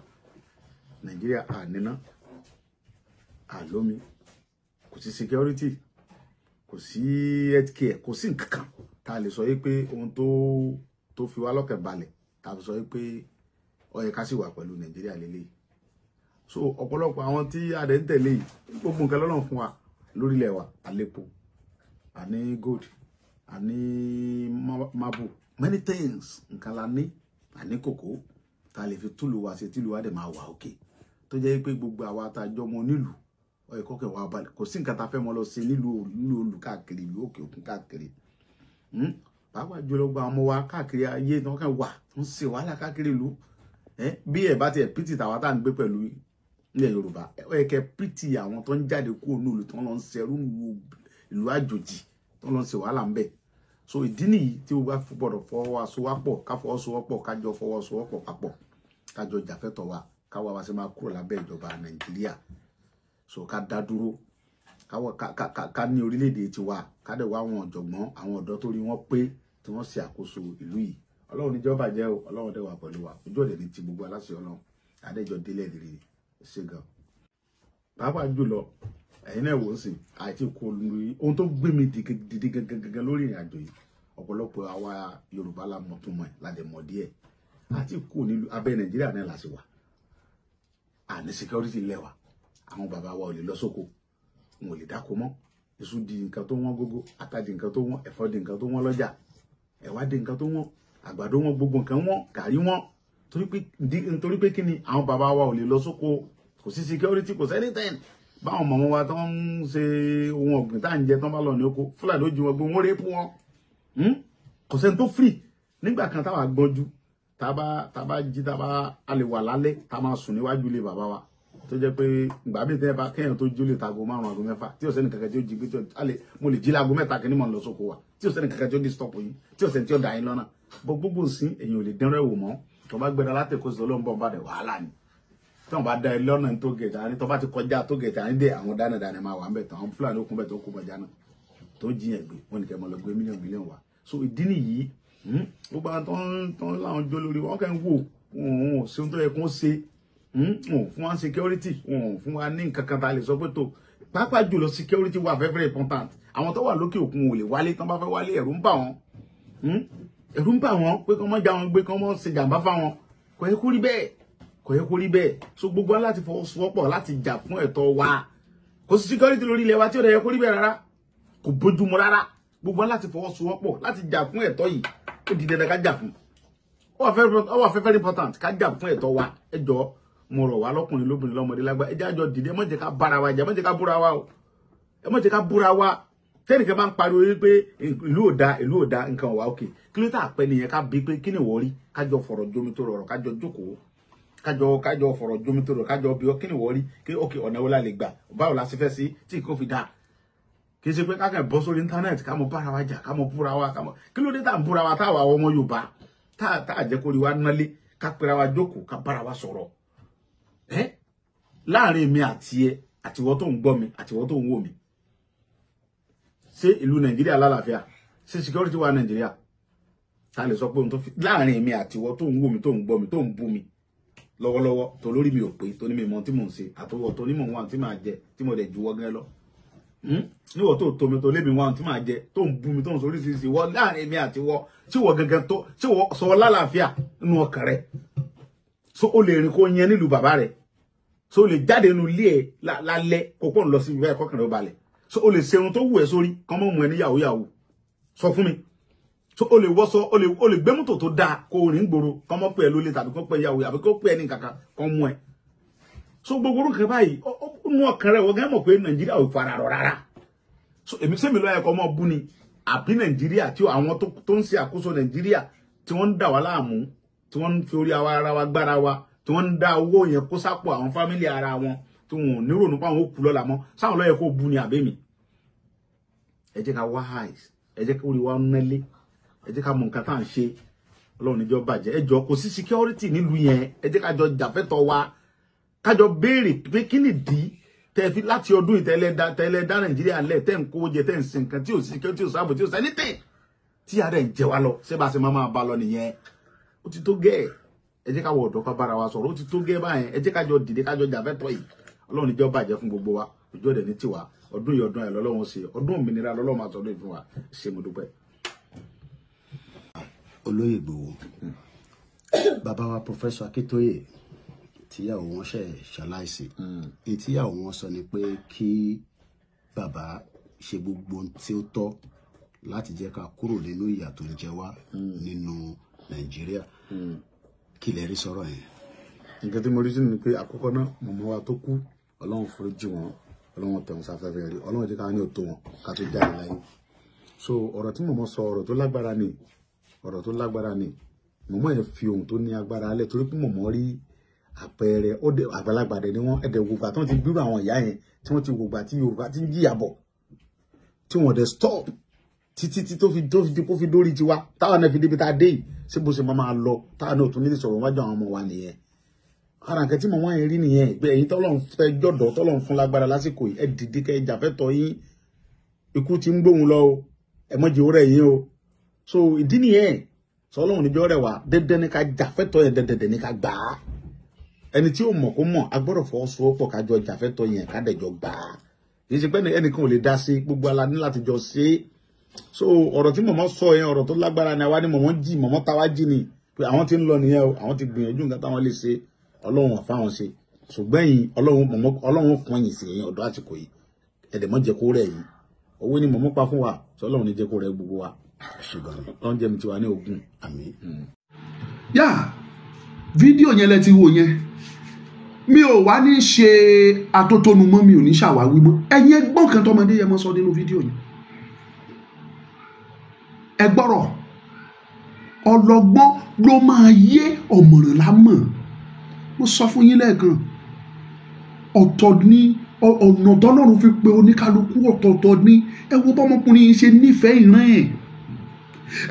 Nàìjíríà àníná àlómi, kò sí security, kò sí healthcare, kò sí nǹkan kan tá a lè sọ yìí pé ohun tó fi wá lọ́kàn balẹ̀ tá a fi sọ yìí pé ó yẹ ká sì wà pẹ̀lú Nàìjíríà lélẹ́yìí. So ọ̀pọ̀lọpọ̀ àwọn tí a dẹ̀ ń tẹ̀lé yìí, gbogbo nǹkan lọ́nà fún wa lórílẹ̀ wa, àlépo, àní gold, A ní marble, many things nǹkan la ní. A ní kòkó tá a lè fi túlù wa ṣe, tílù wa dẹ̀ máa wà òkè, tó jẹ́ pé gbogbo àwa tá a jọ mọ nílùú ọ̀ẹ́kọ́ kẹ̀ wá balẹ̀. Kò sí nǹkan tá a fẹ́ mọ lọ ṣe nílùú olù káàkiri, ìlú òkè òkun káàkiri, pàápàá jùlọ gba ọmọ wa káàkiri ayé tí wọ́n kàn wà tó ń ṣe wàhálà káàkiri ìlú. Bí ẹ bá tiẹ̀ pìtì tàwa tá à ń gbé pẹ̀lú ilẹ̀ Yorùbá, ó yẹ kẹ́ pìtì àwọn tó ń jáde kúrò nílùú tó ń lọ ń ṣerú ìlú àjòjì, tó ń lọ ń ṣe wàhálà ń bẹ̀. So ìdí nìyí tí o bá gbọ́dọ̀ fọwọ́sowọ́pọ̀, ká fọwọ́sowọ́pọ̀, kájọ fọwọ́sowọ́pọ̀ papọ̀, kájọ jàfẹ́tọ̀ wa, káwa wa ṣe máa kúrò lábẹ́ ìjọba Nàìjíríà. So ká dá dúró, ká ní orílẹ̀-èdè tiwa, ká dẹ̀ wá àwọn ọ̀jọ̀gbọ́n, àwọn ọ̀dọ́ tó rí wọ́n pé tí wọ́n ṣe àkóso ìlú yìí. Ọlọ́run níjọba jẹ́ o, Ọlọ́run dẹ̀ wà pẹ̀lú wa, ojú ọ̀dẹ̀ ní ti gbogbo aláṣẹ Ọlọ́run, adẹ́jọ́ délẹ̀ lérí ṣe gan. Pàápàá jùlọ ẹ̀yin náà wò ó sìn àti kò lórí ohun tó gbé mi dìde gangan lórí ìrìn àjò yìí. Ọ̀pọ̀lọpọ̀ àwa Yorùbá la mọ̀ tó mọ̀ ẹ̀ la dẹ̀ mọ̀ díẹ̀, àti kò nílùú abẹ́ Nàìjíríà náà la sì wà. Àní security lẹ́wà, àwọn bàbá wa ò lè lọ sóko, wọn ò lè dáko mọ́. Iṣu di nǹkan tó wọ́n gógó, ata di nǹkan tó wọ́n, ẹ̀fọ́ di nǹkan tó wọ́n lọ́jà, ẹ̀wà di nǹkan tó wọ́n, àgbàdo wọ́n, gbogbo nǹkan wọ́n, gàrí wọ́n. Torí pé kí ni àwọn bàbá wa ò lè lọ sóko, kò sí security, kò sí anything. Báwọn mọ̀mọ́ wa tó ń ṣe ohun ọ̀gbìn tá à ń jẹ tán bá lọ ní oko, Fúlàní ó jí wọn gbé, wọn rèé fún wọn. Kò sẹ́ni tó free. Nígbà kan táwa gbọ́njú, tá bá jí, tá bá a lè wà lálẹ́, tá máa sùn níwájú ilé bàbá wa, tó jẹ́ pé ìgbà bíi tẹ́ bá kéèyàn tó jí ó lè ta aago 5, aago 6, tí ò sẹ́ni kankan tí ó jí gbé, tí ó lè mo lè jí láago 3 kí ni mò ń lọ sóko wa, tí ò sẹ́ni kankan tí ó disturb yín, tí ò sẹ́ni tí ó dà yín lọ́nà. Bọ́ gbogbo sí èyàn ò lè dẹ́rẹ́ wò mọ́. Tó bá gbéra láti Èkó sí Ọlọ́run bọ̀ bá dẹ̀ wàhálà ni. Tí wọ́n bá dá ẹ lọ́nà tó gẹ̀ẹ́tì àní, tó bá ti kọjá tó gẹ̀ẹ́tì àní dé, àwọn dánadáná máa wà ń bẹ̀ tán, àwọn Fúlàní okùn bẹ̀ tó kó bọjá náà tó jiyàn gbé wọn nìkẹ́ mọ́ lọ gbé mílíọ̀nù mílíọ̀nù wá. So ìdí nìyí, gbogbo àwọn tó ń láwọn jó lórí wọn kàn ń wò wọn ò sí ohun tó yẹ kó ṣe. Wọn ò fún wa security, wọn ò fún wa ní nǹkan kan tá a lè sọ pé tó. Pàápàá jùlọ security wà very very important. Àwọn tó wà lókè òkun ò lè wálé, tán bá fẹ́ wálé ẹ̀rù ń bà wọ́n, ẹ̀rù ń bà wọ́n pé kán mọ́ já wọn gbé, kán mọ́ ṣe jàǹbá fáwọn. Kò yẹ kó rí bẹ́ẹ̀, kò yẹ kó rí bẹ́ẹ̀. So gbogbo wa láti fọwọ́sowọ́pọ̀ láti jà fún ẹ̀tọ́ wa. Kò sí security lórí ilẹ̀ wa tí ò dẹ̀ yẹ kó rí bẹ́ẹ̀ rárá, kò bójúmu rárá. Gbogbo wa láti fọwọ́sowọ́pọ̀ láti jà fún ẹ̀tọ́ yìí, ó di dandan ká jà fún. Ó wà very very important ká jà fún ẹ̀tọ́ wa. Ẹ jọ̀ọ́, mo rọ̀ wá lọ́kùnrin, lóbìnrin, lọ́mọdé, lágbà, ẹ jẹ́ àjọ dìde. Ẹ má jẹ́ ká bára wa jà, ẹ má jẹ́ ká búra wa o, ẹ má jẹ́ ká búra wa. Tẹ́nìkan bá ń pariwo wípé ìlú ò da, ìlú ò da, nǹkan ò wá òkè, kí ló tà pẹ́ nìyẹn? Ká bí pé kí ni wọ́n rí, kájọ fọ̀rọ̀ jomi tó rọrọ̀, kájọ jókòó, kájọ fọ̀rọ̀ jomi tó rọrọ̀, kájọ bí ọ kí ni wọ́n rí, kí òkè ọ̀nà wo la lè gbà, báwo la ṣe fẹ́ sí tí nǹkan fi dáa. Kì í ṣe pé kákan bọ́ sórí íńtánẹ́ẹ̀tì ká mọ bára wa jà, ká mọ búra wa, ká mọ kí ló dé tá à ń búra wa, táwa ọmọ Yorùbá tá à jẹ́ kó rí wa nálé, ká pera wa jókòó, ká bára wa sọ̀rọ̀ ẹ́ láàrin èmi àti ẹ, àtiwọ́ tó ń gbọ́ mi, àtiwọ́ tó ń wò mí. Ṣé ìlú Nàìjíríà lálàáfíà? Ṣé security wà Nàìjíríà ta lè sọ pé ohun tó fi láàrin èmi àtiwọ́ tó ń wò mí, tó ń gbọ́ mi, tó ń bú mi lọ́wọ́lọ́wọ́, tó lórí mi ò pé, tó ní mi mọ tí mò ń ṣe, àtọwọ́ tó ní mò ń wà tí màá jẹ, tí mo dẹ̀ juwọ́ gẹ́ lọ níwọ̀ tó tó mi, tó lébi wọn tí màá jẹ, tó ń bú mi, tó ń sọ oríṣiríṣi, wọ láàrin èmi àtiwọ́ tí wọ́ gangan tó tí wọ́ sọ lálàáfíà nínú ọkàn rẹ̀, so o lè rìn kó yẹn nílùú bàbá rẹ̀, so o lè jáde nínú ilé ẹ lálẹ́ kó pọ̀ ń lọ sí ibi báyìí kọ́kànlá ó balẹ̀, so o lè ṣe ohun tó wù ẹ́ sórí kán mọ́ mú ẹ ní yahoo yahoo, sọ fún mi. So o lè wọṣọ, o lè gbé mọ́tò tó dáa kó o rìn gbòòrò, kán mọ́ pè ẹ́ lólè tàbí kó pè ẹ́ yahoo àbí kó pè ẹ́ ní kankan kán mú ẹ. So gbogbo orúkọ báyìí nú ọkàn rẹ̀ wọ́n gán mọ̀ pé Nàìjíríà ò fara rọ̀ rárá. So èmi sẹ́mi lọ́yẹ̀ kọ́ mọ́ bú ni àbí Nàìjíríà tí àwọn tó ń ṣe àkóso Nàìjíríà, tí wọ́n ń dà wá láàmú, tí wọ́n ń fi orí ara wa gbára wa, tí wọ́n ń dá owó yẹn kó sápò àwọn family ara wọn, tí wọn ò nírònú pa àwọn òkú lọ́la mọ́, sáwọn lọ́yẹ̀ kó bú ni àbẹ́mi? Ẹ jẹ́ ká wise, ẹ jẹ́ ká orí wa nálé, ẹ jẹ́ ká mọ nǹkan tá à ń ṣe. Ọlọ́run níjọ́ bàjẹ́. Ẹ jọ, kò sí security nílùú yẹn. Ẹ jẹ́ ká jọ jàfẹ́tọ̀ wa, ká jọ béèrè pé kí nìdí tẹ́ fi láti ọdún ìtẹ́lẹ̀ dá Nàìjíríà lẹ̀, tẹ́ ń kó jẹ, tẹ́ ń sin nǹkan, tí ò sí security, tí ò sáàbò, tí ò sí anything, tí ara ẹ̀ ń jẹ wá lọ. Ṣé bá ṣe máa máa bá lọ nìyẹn? Ó ti tó gẹ́ẹ̀. Ẹ jẹ́ ká wọ ọ̀dọ́ ká bára wa sọ̀rọ̀. Ó ti tó gẹ́ẹ̀ báyẹn. Ẹ jẹ́ ká jọ dìde, ká jọ jàfẹ́tọ̀ yìí. Ọlọ́run níjọ́ bàjẹ́ fún gbogbo wa. Ojú ọ̀dẹ̀ ní tiwa. Ọdún yìí, ọdún ẹ̀ lọ́lọ́run ṣe, ọdún òmìnira lọ́lọ́run máa sọdún yìí fún wa. Ṣe mo dúpẹ́. Olóyè Ìgbòho, bàbá wa Professor Akíntóyè, tíyàwó wọn ṣe ṣaláìsí, èyí tíyàwó wọn sọ ni pé kí bàbá ṣe gbogbo ohun tí ó tọ́. láti jẹ́ ká kúrò nínú ìyà tó ń jẹ wá nínú Nàìjíríà. Kí lẹ rí sọ̀rọ̀ yẹn? Nǹkan tí mo rí sí ni pé àkọ́kọ́ náà, mọ̀mọ́ wa tó kú, Ọlọ́run foríjì wọn, Ọlọ́run tẹ̀wọ̀n sáfẹ́fẹ́ rí, Ọlọ́run jẹ́ ká ní òtó wọn ká tó jáde láyé. So ọ̀rọ̀ tí mọ̀mọ́ sọ, ọ̀rọ̀ tó lágbára ni, ọ̀rọ̀ tó lágbára ni. Mọ̀mọ́ yẹn fi ohun tó ní agbára alẹ́ torí pé mọ̀mọ́ rí àpẹẹrẹ ó dé àgbàlagbà dẹ̀ ni wọ́n ẹ̀dẹ̀ wògbà tí wọ́n ti gbúrò àwọn ìyá yẹn, tí wọ́n ti wògbà tí Yorùbá ti ń jìyà bọ̀, tí wọ́n dẹ̀ stop títí tí tó fi di kó fi dórí tiwa táwọn náà fi débi tá a dé yìí. Ṣé bó ṣe máa lọ táwọn náà tún nílé sọ̀rọ̀ wájú àwọn ọmọ wa nìyẹn? Ara nǹkan tí mọ̀mọ́ yẹn rí nìyẹn pé ẹ̀yin tọ́lọ́run fẹ́ jọ̀dọ̀, tọ́lọ́run fún lágbára lásìkò yìí, ẹ dìde kẹ́ ẹ jà fẹ́tọ̀ yín. Ikú ti ń gbóhùn lọ o, ẹ mọ̀ jẹ́ òrẹ́ yín o. So ìdí nìyẹn sọlọ́run níjọ́ rẹ̀ wá dandan ní ká jà fẹ́tọ̀ yẹn, dandan ní ká gbà á. Ẹni tí ó mọ̀ kó mọ̀, a gbọ́dọ̀ fọwọ́sowọ́pọ̀ ká jọ jà fẹ́tọ̀ yẹn, ká dẹ̀ jọ gbà á. Kì í ṣe pé ẹnìkan ò lè dá sí, gbogbo ala ní láti jọ ṣe é. So ọ̀rọ̀ tí mọ̀mọ́ sọ yẹn, ọ̀rọ̀ tó lágbára ni. Àwa ni mọ̀mọ́ jí, mọ̀mọ́ táwa jí ni pé àwọn tí ń lọ nìyẹn o. Àwọn ti gbìyànjú nǹkan táwọn lè ṣe, Ọlọ́run àfa wọn ṣe, ṣùgbọ́n yìí Ọlọ́run mọ̀mọ́, Ọlọ́run fún ẹ̀yìn sí ẹ̀yìn ọ̀dọ́ àsìkò yìí, ẹ̀dẹ̀ mọ́ jẹ́ kó rẹ̀ yìí. Owó ni mọ̀mọ́ pa fún wa sọ, Ọlọ́run ní jẹ́ kó rẹ̀ gbogbo wa. Ṣùgbọ́n Ọlọ́run jẹ́ mi tiwa ní ogun. Àmín. Yá, fídíò yẹn lẹ ti wò yẹn. Mi ò wá ní ṣe atótónu mọ́, mi ò ní ṣàwáwí mọ́. Ẹ̀yin ẹgbọ́n kan tọmọdé yẹn mọ́ sọ nínú fídíò yẹn, ẹ gbọ́rọ̀. Ọlọ́gbọ́n ló máa yé, ọ̀mọ̀ràn lámọ̀. Mo sọ fún yín lẹ́ẹ̀kan, ọ̀tọ̀ ní ọ̀nà tọ́lọ́run fi pe oníkálukú, ọ̀tọ̀ọ̀tọ̀ ní. Ẹ wo bọ́mọkùnrin yìí ṣe nífẹ̀ẹ́ ìran ẹ̀,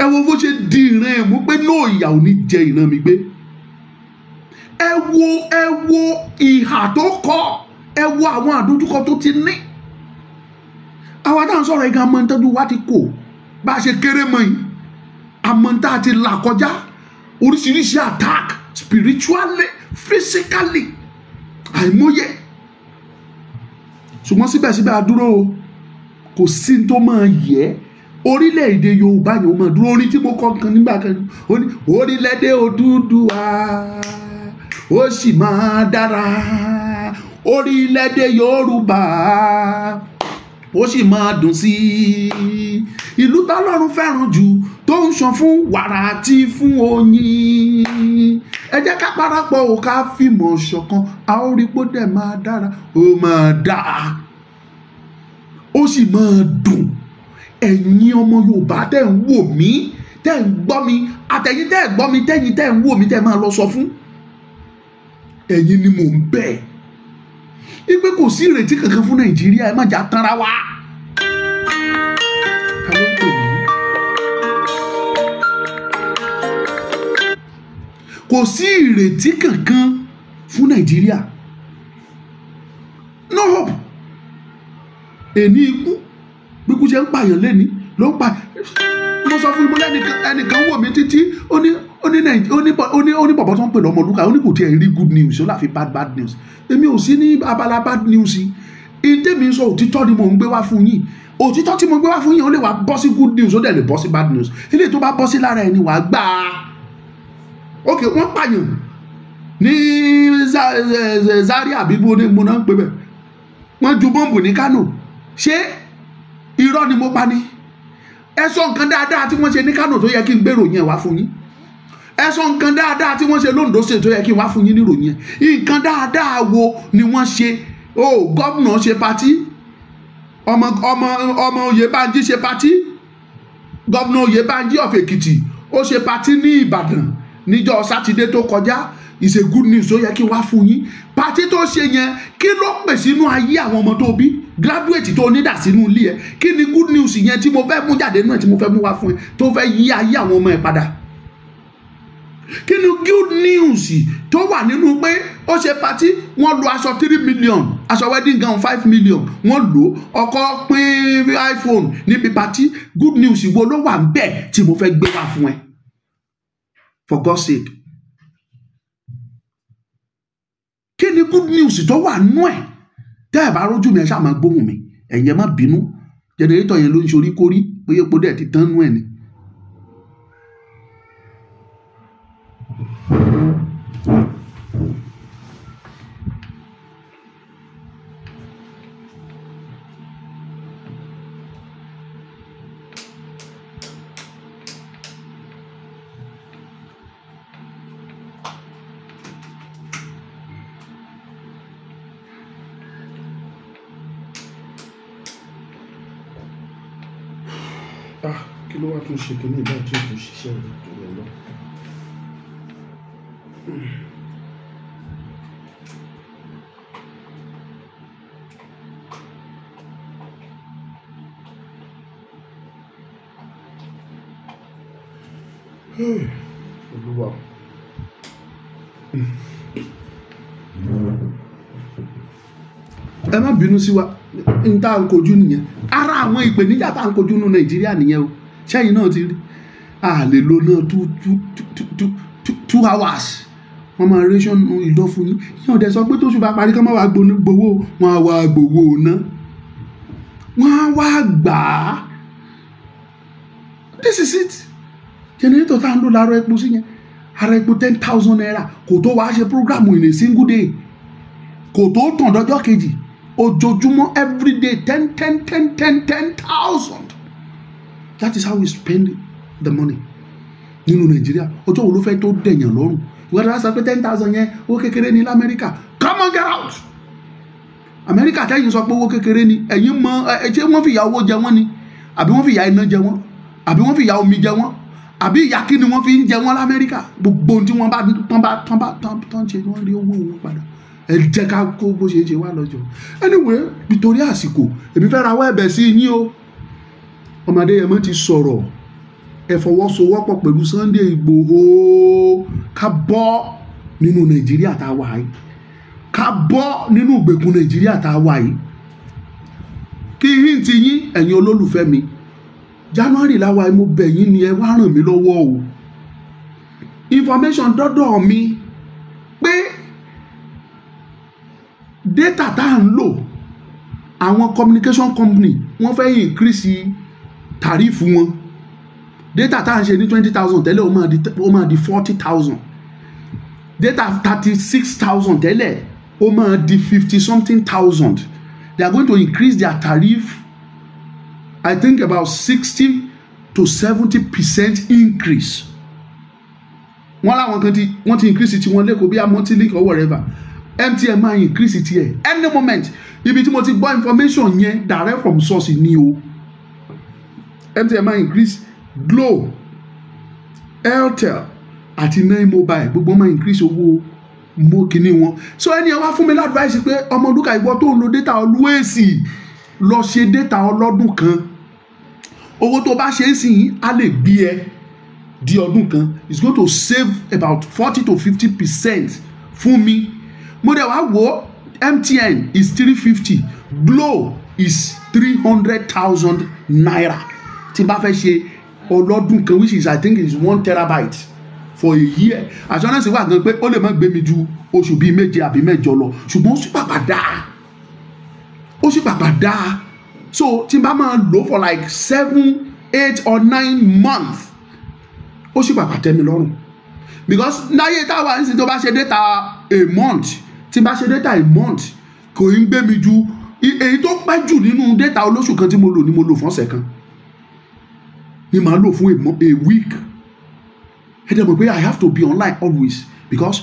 ẹ wo bó ṣe di ìran ẹ̀ mú pé náà ìyà ò ní jẹ ìran mi gbé. Ẹ wo ìhà tó kọ, ẹ wo àwọn àdójúkọ tó ti ní. Àwa táwọn sọ̀rọ̀ yìí gan mọ́ tọ́jú wa ti kò bá a ṣe kéré mọ́ yìí, àmọ́ tá a ti là kọjá, oríṣiríṣi attack, spiritually, physically, àìmọye. Ṣùgbọ́n síbẹ̀síbẹ̀ a dúró o. Kò sí ní tó máa yẹ orílẹ̀-èdè Yorùbá yẹn ó máa dúró. Orin tí mo kọ kan nígbà kan, ó ní orílẹ̀-èdè Odùduwà ó sì máa dára, orílẹ̀-èdè Yorùbá ó sì máa dùn sí i, ìlú tọ́lọ́run fẹ́ràn jù, tó ń ṣàn fún wàrà àti fún oyin. Ẹ jẹ́ ká parapọ̀ ò, ká fìmọ̀ ṣọ̀kan, a ó rí pé ó dẹ̀ máa dára, ó máa dáa, ó sì máa dùn. Ẹ̀yin ọmọ Yorùbá tẹ́ ń wò mí, tẹ́ ń gbọ́ mi, àtẹ̀yin tẹ́ ń gbọ́ mi, tẹ́yin tẹ́ ń wò mí, tẹ́ máa lọ sọ fún, ẹ̀yin ni mò ń bẹ̀ ipe kò sí ìrètí kankan fún Nàìjíríà. Ẹ má jà tanra wa. Ta ló ń pè mí? Kò sí ìrètí kankan fún Nàìjíríà, no hope. Èní ikú, bí kú ṣe ń pààyàn lẹ́ni ló ń pa. Mo sọ fún mi lẹ́nìkan, ẹnìkan wò mí títí, ó ní Nàìjí- ó ní bọ̀- ó ní bọ̀bọ̀ tó ń pè lọ́mọlúkà, ó ní kò tiẹ̀ rí good news, ó láfi bad bad news. Èmi ò sí ní abala bad news yìí. Ìdí mi sọ, òtítọ́ ni mò ń gbé wá fún yín. Òtítọ́ tí mo gbé wá fún yín, ó lè wá bọ́ sí good news, ó dẹ̀ lè bọ́ sí bad news. Ilé tó bá bọ́ sí lára ẹni, wàá gbà á. Ok, wọ́n pààyàn ní Zaria àbí bó ní mo náà ń pè bẹ́ẹ̀, wọ́n ju bọ́ǹbù ní Kánò. Ṣé irọ́ ni mo pa ni? Ẹ sọ nǹkan dáadáa tí wọ́n ṣe ní Kánò tó yẹ kí n gbèrò yẹn wá fún yín. Ẹ sọ nǹkan dáadáa tí wọ́n ṣe lóńdó ṣe tó yẹ kí n wá fún yín níròyìn yẹn. Nǹkan dáadáa wo ni wọ́n ṣe? O gómìnà ṣe party, ọmọ Oyèbánjí ṣe party. Gómìnà Oyèbánjí of Èkìtì, ó ṣe party ní Ìbàdàn níjọ́ sátidé tó kọjá. Is a good news tó yẹ kí n wá fún yín. Party tó ṣe yẹn, kí ló pè sínú ayé àwọn ọmọ tó bí, graduate tó nídà sínú ilé ẹ? Kí ni good news yẹn tí mo fẹ́ mú jáde nínú ẹ, tí mo fẹ́ mú wá fún ẹ, tó fẹ́ yí ayé àwọn ọmọ ẹ padà? Kí ni good news tó wà nínú pé ó ṣe party, wọ́n lo aṣọ 3 million, aṣọ wedding gown 5 million, wọ́n lò ó, ọkọ pín iPhone níbi party? Good news wo ló wà ń bẹ̀ tí mo fẹ́ gbé wá fún ẹ? For God's sake, kí ni good news tó wà nú ẹ̀? Tẹ́ ẹ̀ bá rójú mi, ẹ ṣáà máa gbóhùn mi. Ẹ̀yin ẹ má bínú, generator yẹn ló ń ṣorí kórí, bóyá epo dẹ̀ ti tán nú ẹ̀ ni. Kí ló wá tún ṣe kí ní ìgbà tí ó tún ṣiṣẹ́ rẹ̀ tó yẹ lọ. Olúwa. Ẹ má bínú sí wa, n tá à ń kojú nìyẹn. Ara àwọn ìpèníjà tá à ń kojú nínú Nàìjíríà nìyẹn o. Ṣẹ́yìn náà ti rí, a lè lo náà 2 hours. Wọ́n máa ration ìlọ fún yín. Yíyan ọ̀dẹ̀ sọ pé tóṣù bá parí, kán má wàá gbowó. Wọ́n á wá gbowó ná, wọ́n á wá gbà á. This is it. Generator tá à ń lò láàárọ̀, epo sí yẹn, ara epo ₦10,000 kò tó wàá ṣe program in a single day, kò tó tàn dọ́jọ́ kejì. Ojoojúmọ́, everyday, ten ten ten ten ten thousand. That is how we spend the money nínú Nàìjíríà. Ọjọ́ wo ló fẹ́ tó dẹ̀yàn lọ́rùn? Ìwọ́n dára sọ pé 10,000 yẹn, owó kékeré ní lamẹ́ríkà. Come on, get out. Amẹ́ríkà tẹ́yìn sọ pé owó kékeré ni, ẹ̀yin mọ ẹ. Ṣé wọ́n fìyà owó jẹ wọ́n ni, àbí wọ́n fìyà iná jẹ wọ́n, àbí wọ́n fìyà omi jẹ wọ́n, àbí ìyà kí ni wọ́n fi ń jẹ wọ́n lamẹ́ríkà? Gbogbo ohun tí wọ́n bá tán bá tán bá tán tán ṣe, wọ́n rí owó wọn padà. Ẹ jẹ́ ká kó bó ṣe ń ṣe wá lọ́jọ́. Anyway, nítorí àsìkò, èmi fẹ́ rawọ́ ẹ̀bẹ̀ sí yín o. Ọmọdé yẹn mọ́ ti sọ̀rọ̀. Ẹ fọwọ́sowọ́pọ̀ pẹ̀lú Sunday Igboho, ká bọ́ nínú Nàìjíríà tá a wà yìí, ká bọ́ nínú ìgbèkùn Nàìjíríà tá a wà yìí. Kí hint yín, ẹ̀yin olólùfẹ́ mi, January láwa yìí, mo bẹ̀ yín ni, ẹ wá ràn mí lọ́wọ́ o. Information dọ́dọ̀ mi pé data tá à ń lò, àwọn communication company wọ́n fẹ́ increase tariff wọn. Data tá à ń ṣe ní 20,000 tẹ́lẹ̀, ó máa di 40,000. Data 36,000 tẹ́lẹ̀, ó máa di fifty something thousand. They are going to increase their tariff, I think about 60 to 70% increase. Wọ́n láwọn kan tí wọ́n ti increase tí wọ́n lẹ́kọ̀ọ́ bí i Multilink or whatever. MTN máa increase tiẹ̀ any moment. Ibi tí mo ti gbọ́ information yẹn direct from source ni o. MTN máa increase, Glo, Airtel àti Nine Mobile, gbogbo máa increase owó mo kíní wọn. So ẹni ẹ wá fún mi l'advice pé, "Ọmọlúkà, ìwọ tó ń lo data always, lọ ṣe data ọlọ́dún kan. Owó tó bá ṣe é sìn á lè gbé ẹ di ọdún kan." It's going to save about 40 to 50% fún mi. Mo dẹ̀ wá wò, MTN is 350, Glo is ₦300,000 tí n bá fẹ́ ṣe ọlọ́dún kan, which is, I think, is 1 terabyte for a year. Assurance wà gan pé ó lè má gbé mi ju oṣù bíi 7 àbí 8 lọ, ṣùgbọ́n ó sì pàpà dáa, ó sì pàpà dáa. So tí n bá máa lò for like 7, 8 or 9 months, ó sì pàpà tẹ́ mi lọ́rùn, because láyé táwa ń sìn, tó bá ṣe data a month, tí n bá ṣe data a month, kò ń gbé mi ju èyí tó pẹ́ jù nínú data olóṣù kan tí mo lò ní mo lò fún ọ̀sẹ̀ kan ni màá lò fún a week. Ẹ dẹ̀ mọ̀ pé I have to be online always because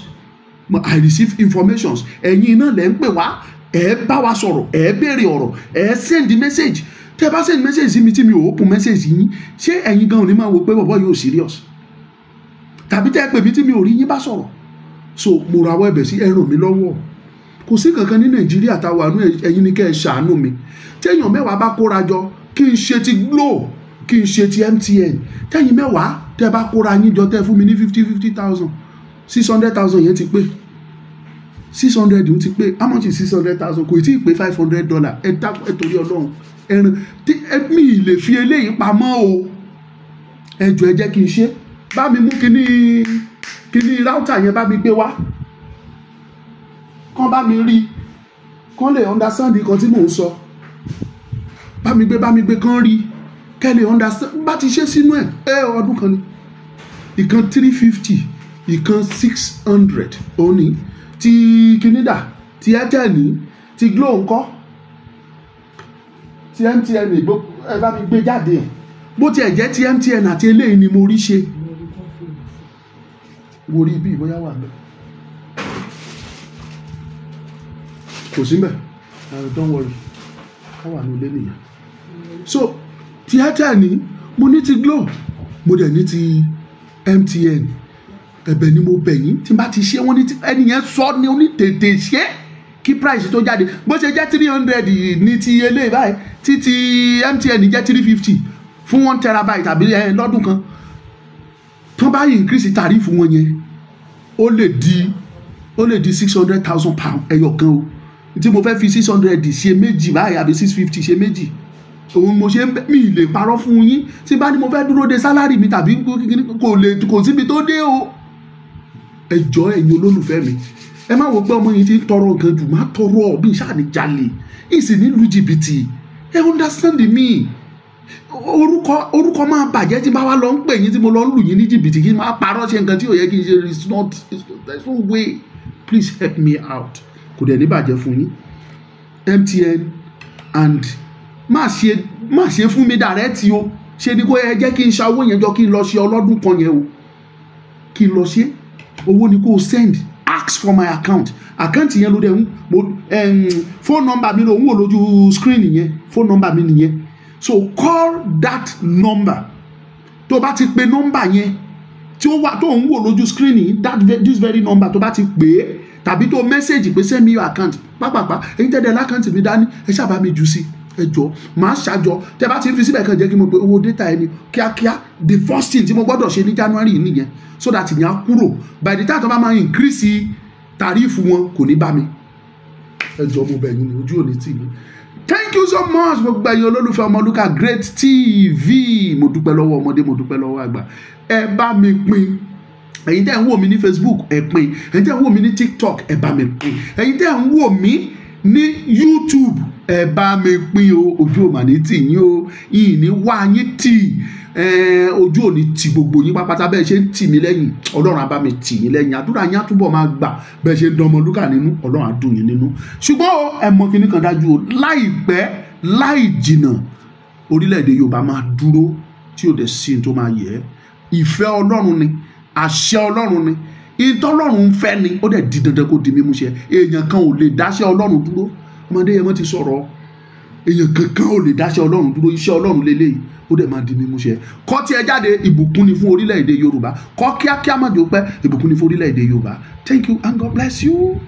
I receive informations. Ẹ̀yin náà lẹ́ ń pè wá, ẹ̀ bá wa sọ̀rọ̀, ẹ̀ béèrè ọ̀rọ̀, ẹ̀ send message. Tẹ́ bá send message sí mi tí mi ò open message yín, ṣé ẹ̀yin gan ò ní máa wò pé bọ̀bọ̀ yóò serious? Tàbí tẹ́ pè mí tí mi ò rí yín bá sọ̀rọ̀. So mo rawọ́ ẹ̀bẹ̀ sí, ẹ ràn mí lọ́wọ́. Kò sí kankan ní Nàìjíríà tá a wà nú. Ẹ̀yin ni kẹ́ ẹ ṣàánú mi. Téèyàn 10 bá kóra jọ, kí n ṣe ti Glo, kí n ṣe ti MTN, tẹ́yìn 10 tẹ́ bá kóra yín jọ, tẹ́ fún mi ní fifty fifty thousand, 600,000 yẹn ti pé. 600 ti pé. How much is 600,000? Kò tí ì pé $500. Ẹ dá ẹ, torí Ọlọ́run, ẹran tí mi ì lè fi eléyìí pamọ́ o. Ẹ jọ̀ọ́, ẹ jẹ́ kí n ṣe. Bá mi mú kíní kíní router yẹn, bá mi gbé wá, kán bá mi rí, kán lè understand nǹkan tí mò ń sọ. Bá mi gbé, bá mi gbé, kán rí, kẹ́ lè understand. Bá ti ṣe sínú ẹ̀ ẹ, ọdún kan ni. Ìkan 350, ìkan 600. Òní ti kíní dà, ti Airtel ní, ti Glo ńkọ́, ti MTN ìgbó, ẹ bá mi gbé jáde. Bó tiẹ̀ jẹ́ ti MTN àti eléyìí ni mo rí ṣe. Wo rí ibi ìbóyá wà lọ, kò sí mbẹ̀. Don't worry, ká wà ní ilé nìyẹn. So ti Airtel ní Mo ní ti Glo, mo dẹ̀ ní ti MTN. Ẹ̀bẹ̀ ni mo bẹ̀ yín, tí n bá ti ṣe wọ́n ní ẹni yẹn sọ ní oní tètè ṣe kí price tó jáde. Bó ṣe jẹ́ 300 ní ti eléyìí báyìí, tí ti MTN jẹ́ 350 fún 1 terabyte àbí ẹ lọ́dún kan, tó bá increase tariff wọn yẹn, ó lè di £600,000 ẹyọ kan o. Tí mo fẹ́ fi 600 ṣe méjì báyìí àbí 650 ṣe méjì, òun mo ṣe ń bẹ. Mi lè parọ́ fún yín. Tí bá ní mo fẹ́ dúró de salary mi tàbí kò lè, kò síbi tó dé o. Ẹ jọ̀ọ́, ẹ̀yin olólùfẹ́ mi, ẹ má wo pé ọmọ yìí ti ń tọrọ nǹkan jù. Má tọrọ bí ṣáà ní jalè, ìsìn nílùú jìbìtì. Ẹ understand me. Orúkọ máa bàjẹ́ tí bá wá lọ ń pè yín, tí mo lọ ń lù yín ní jìbìtì, kí n máa parọ́ ṣe nǹkan tí ò yẹ kí n ṣe. It's not, there's no way. Please help me out. Kò dẹ̀ ní bàjẹ́ fún yín. MTN and má ṣe fún mi direct o. Ṣe ni kó ẹ jẹ́ kí n ṣa owó yẹn jọ, kí n lọ ṣe ọlọ́dún kan yẹn o, kí n lọ ṣe. Owó ni kó o send. Ask for my account. Account yẹn ló dẹ̀ ń mo phone number mi ló ń wò lójú screen yẹn. Phone number mi nìyẹn, so call that number. Tó bá ti pe number yẹn tí ó wà tó ń wò lójú screen yìí, this very number, tó bá ti pè é tàbí tó message pé "Send me your account", pápápá èyí tẹ́lẹ̀ l'account mi dání, ẹ ṣáà mi jù sí. Ẹ jọ, màá ṣàjọ. Tẹ bá ti ń fi síbẹ̀ kàn jẹ́ kí mo pe owó data ẹni kíákíá. The first thing tí mo gbọ́dọ̀ ṣe ní January yìí nìyẹn, so that ìyẹn á kúrò. By the time tó bá máa increase tariff wọn, kò ní bá mi. Ẹ jọ, mo bẹ̀ yín ní, ojú òní tì mí. Thank you so much, gbogbo ẹ̀yin olólùfẹ́ Ọmọlúkà Great TV. Mo dúpẹ́ lọ́wọ́ ọmọdé, mo dúpẹ́ lọ́wọ́ àgbà. Ẹ bá mi pín. Ẹ̀yin tẹ́ ń wò mí ní Facebook, ẹ pín. Ẹ̀yin tẹ́ ń wò mí ní TikTok, ẹ bá mi pín. Ẹ̀yin tẹ́ ń wò mí ní YouTube, ẹ bá mi pín o. Ojú ò mà ní tì yín o, yìí ní wá yín tì. Ojú ò ní tì gbogbo yín pápátá. Bẹ́ẹ̀ ṣe ń tì mí lẹ́yìn, Ọlọ́run á bá mi tì yín lẹ́yìn. Àdúrà yín á túbọ̀ máa gbà. Bẹ́ẹ̀ ṣe ń dán Ọmọlúkà nínú, Ọlọ́run á dùn yín nínú. Ṣùgbọ́n o, ẹ mọ kinní kan dájú o, láìpẹ́ láì jìnà, orílẹ̀-èdè Yorùbá máa dúró tí ò dẹ̀ sí ní tó máa yẹ ẹ́. Ìfẹ́ Ọlọ́run ni, àṣẹ Ọlọ́run ni, ìtọ́lọ́run ń fẹ́ ni. Ó dẹ̀ di dandan kó di mímú ṣẹ. Èèyàn kan ò lè dáṣẹ́ Ọlọ́run dúró. Ọmọdé yẹn wọ́n ti sọ̀rọ̀, èèyàn kankan ò lè dáṣẹ́ Ọlọ́run dúró. Iṣẹ́ Ọlọ́run lélẹ́yìí, ó dẹ̀ máa di mímú ṣẹ. Kọ́ tí ẹ jáde, ìbùkún ni fún orílẹ̀-èdè Yorùbá. Kọ́ kíákíá, má jò pẹ́. Ìbùkún ni fún orílẹ̀-èdè Yorùbá. Thank you and God bless you.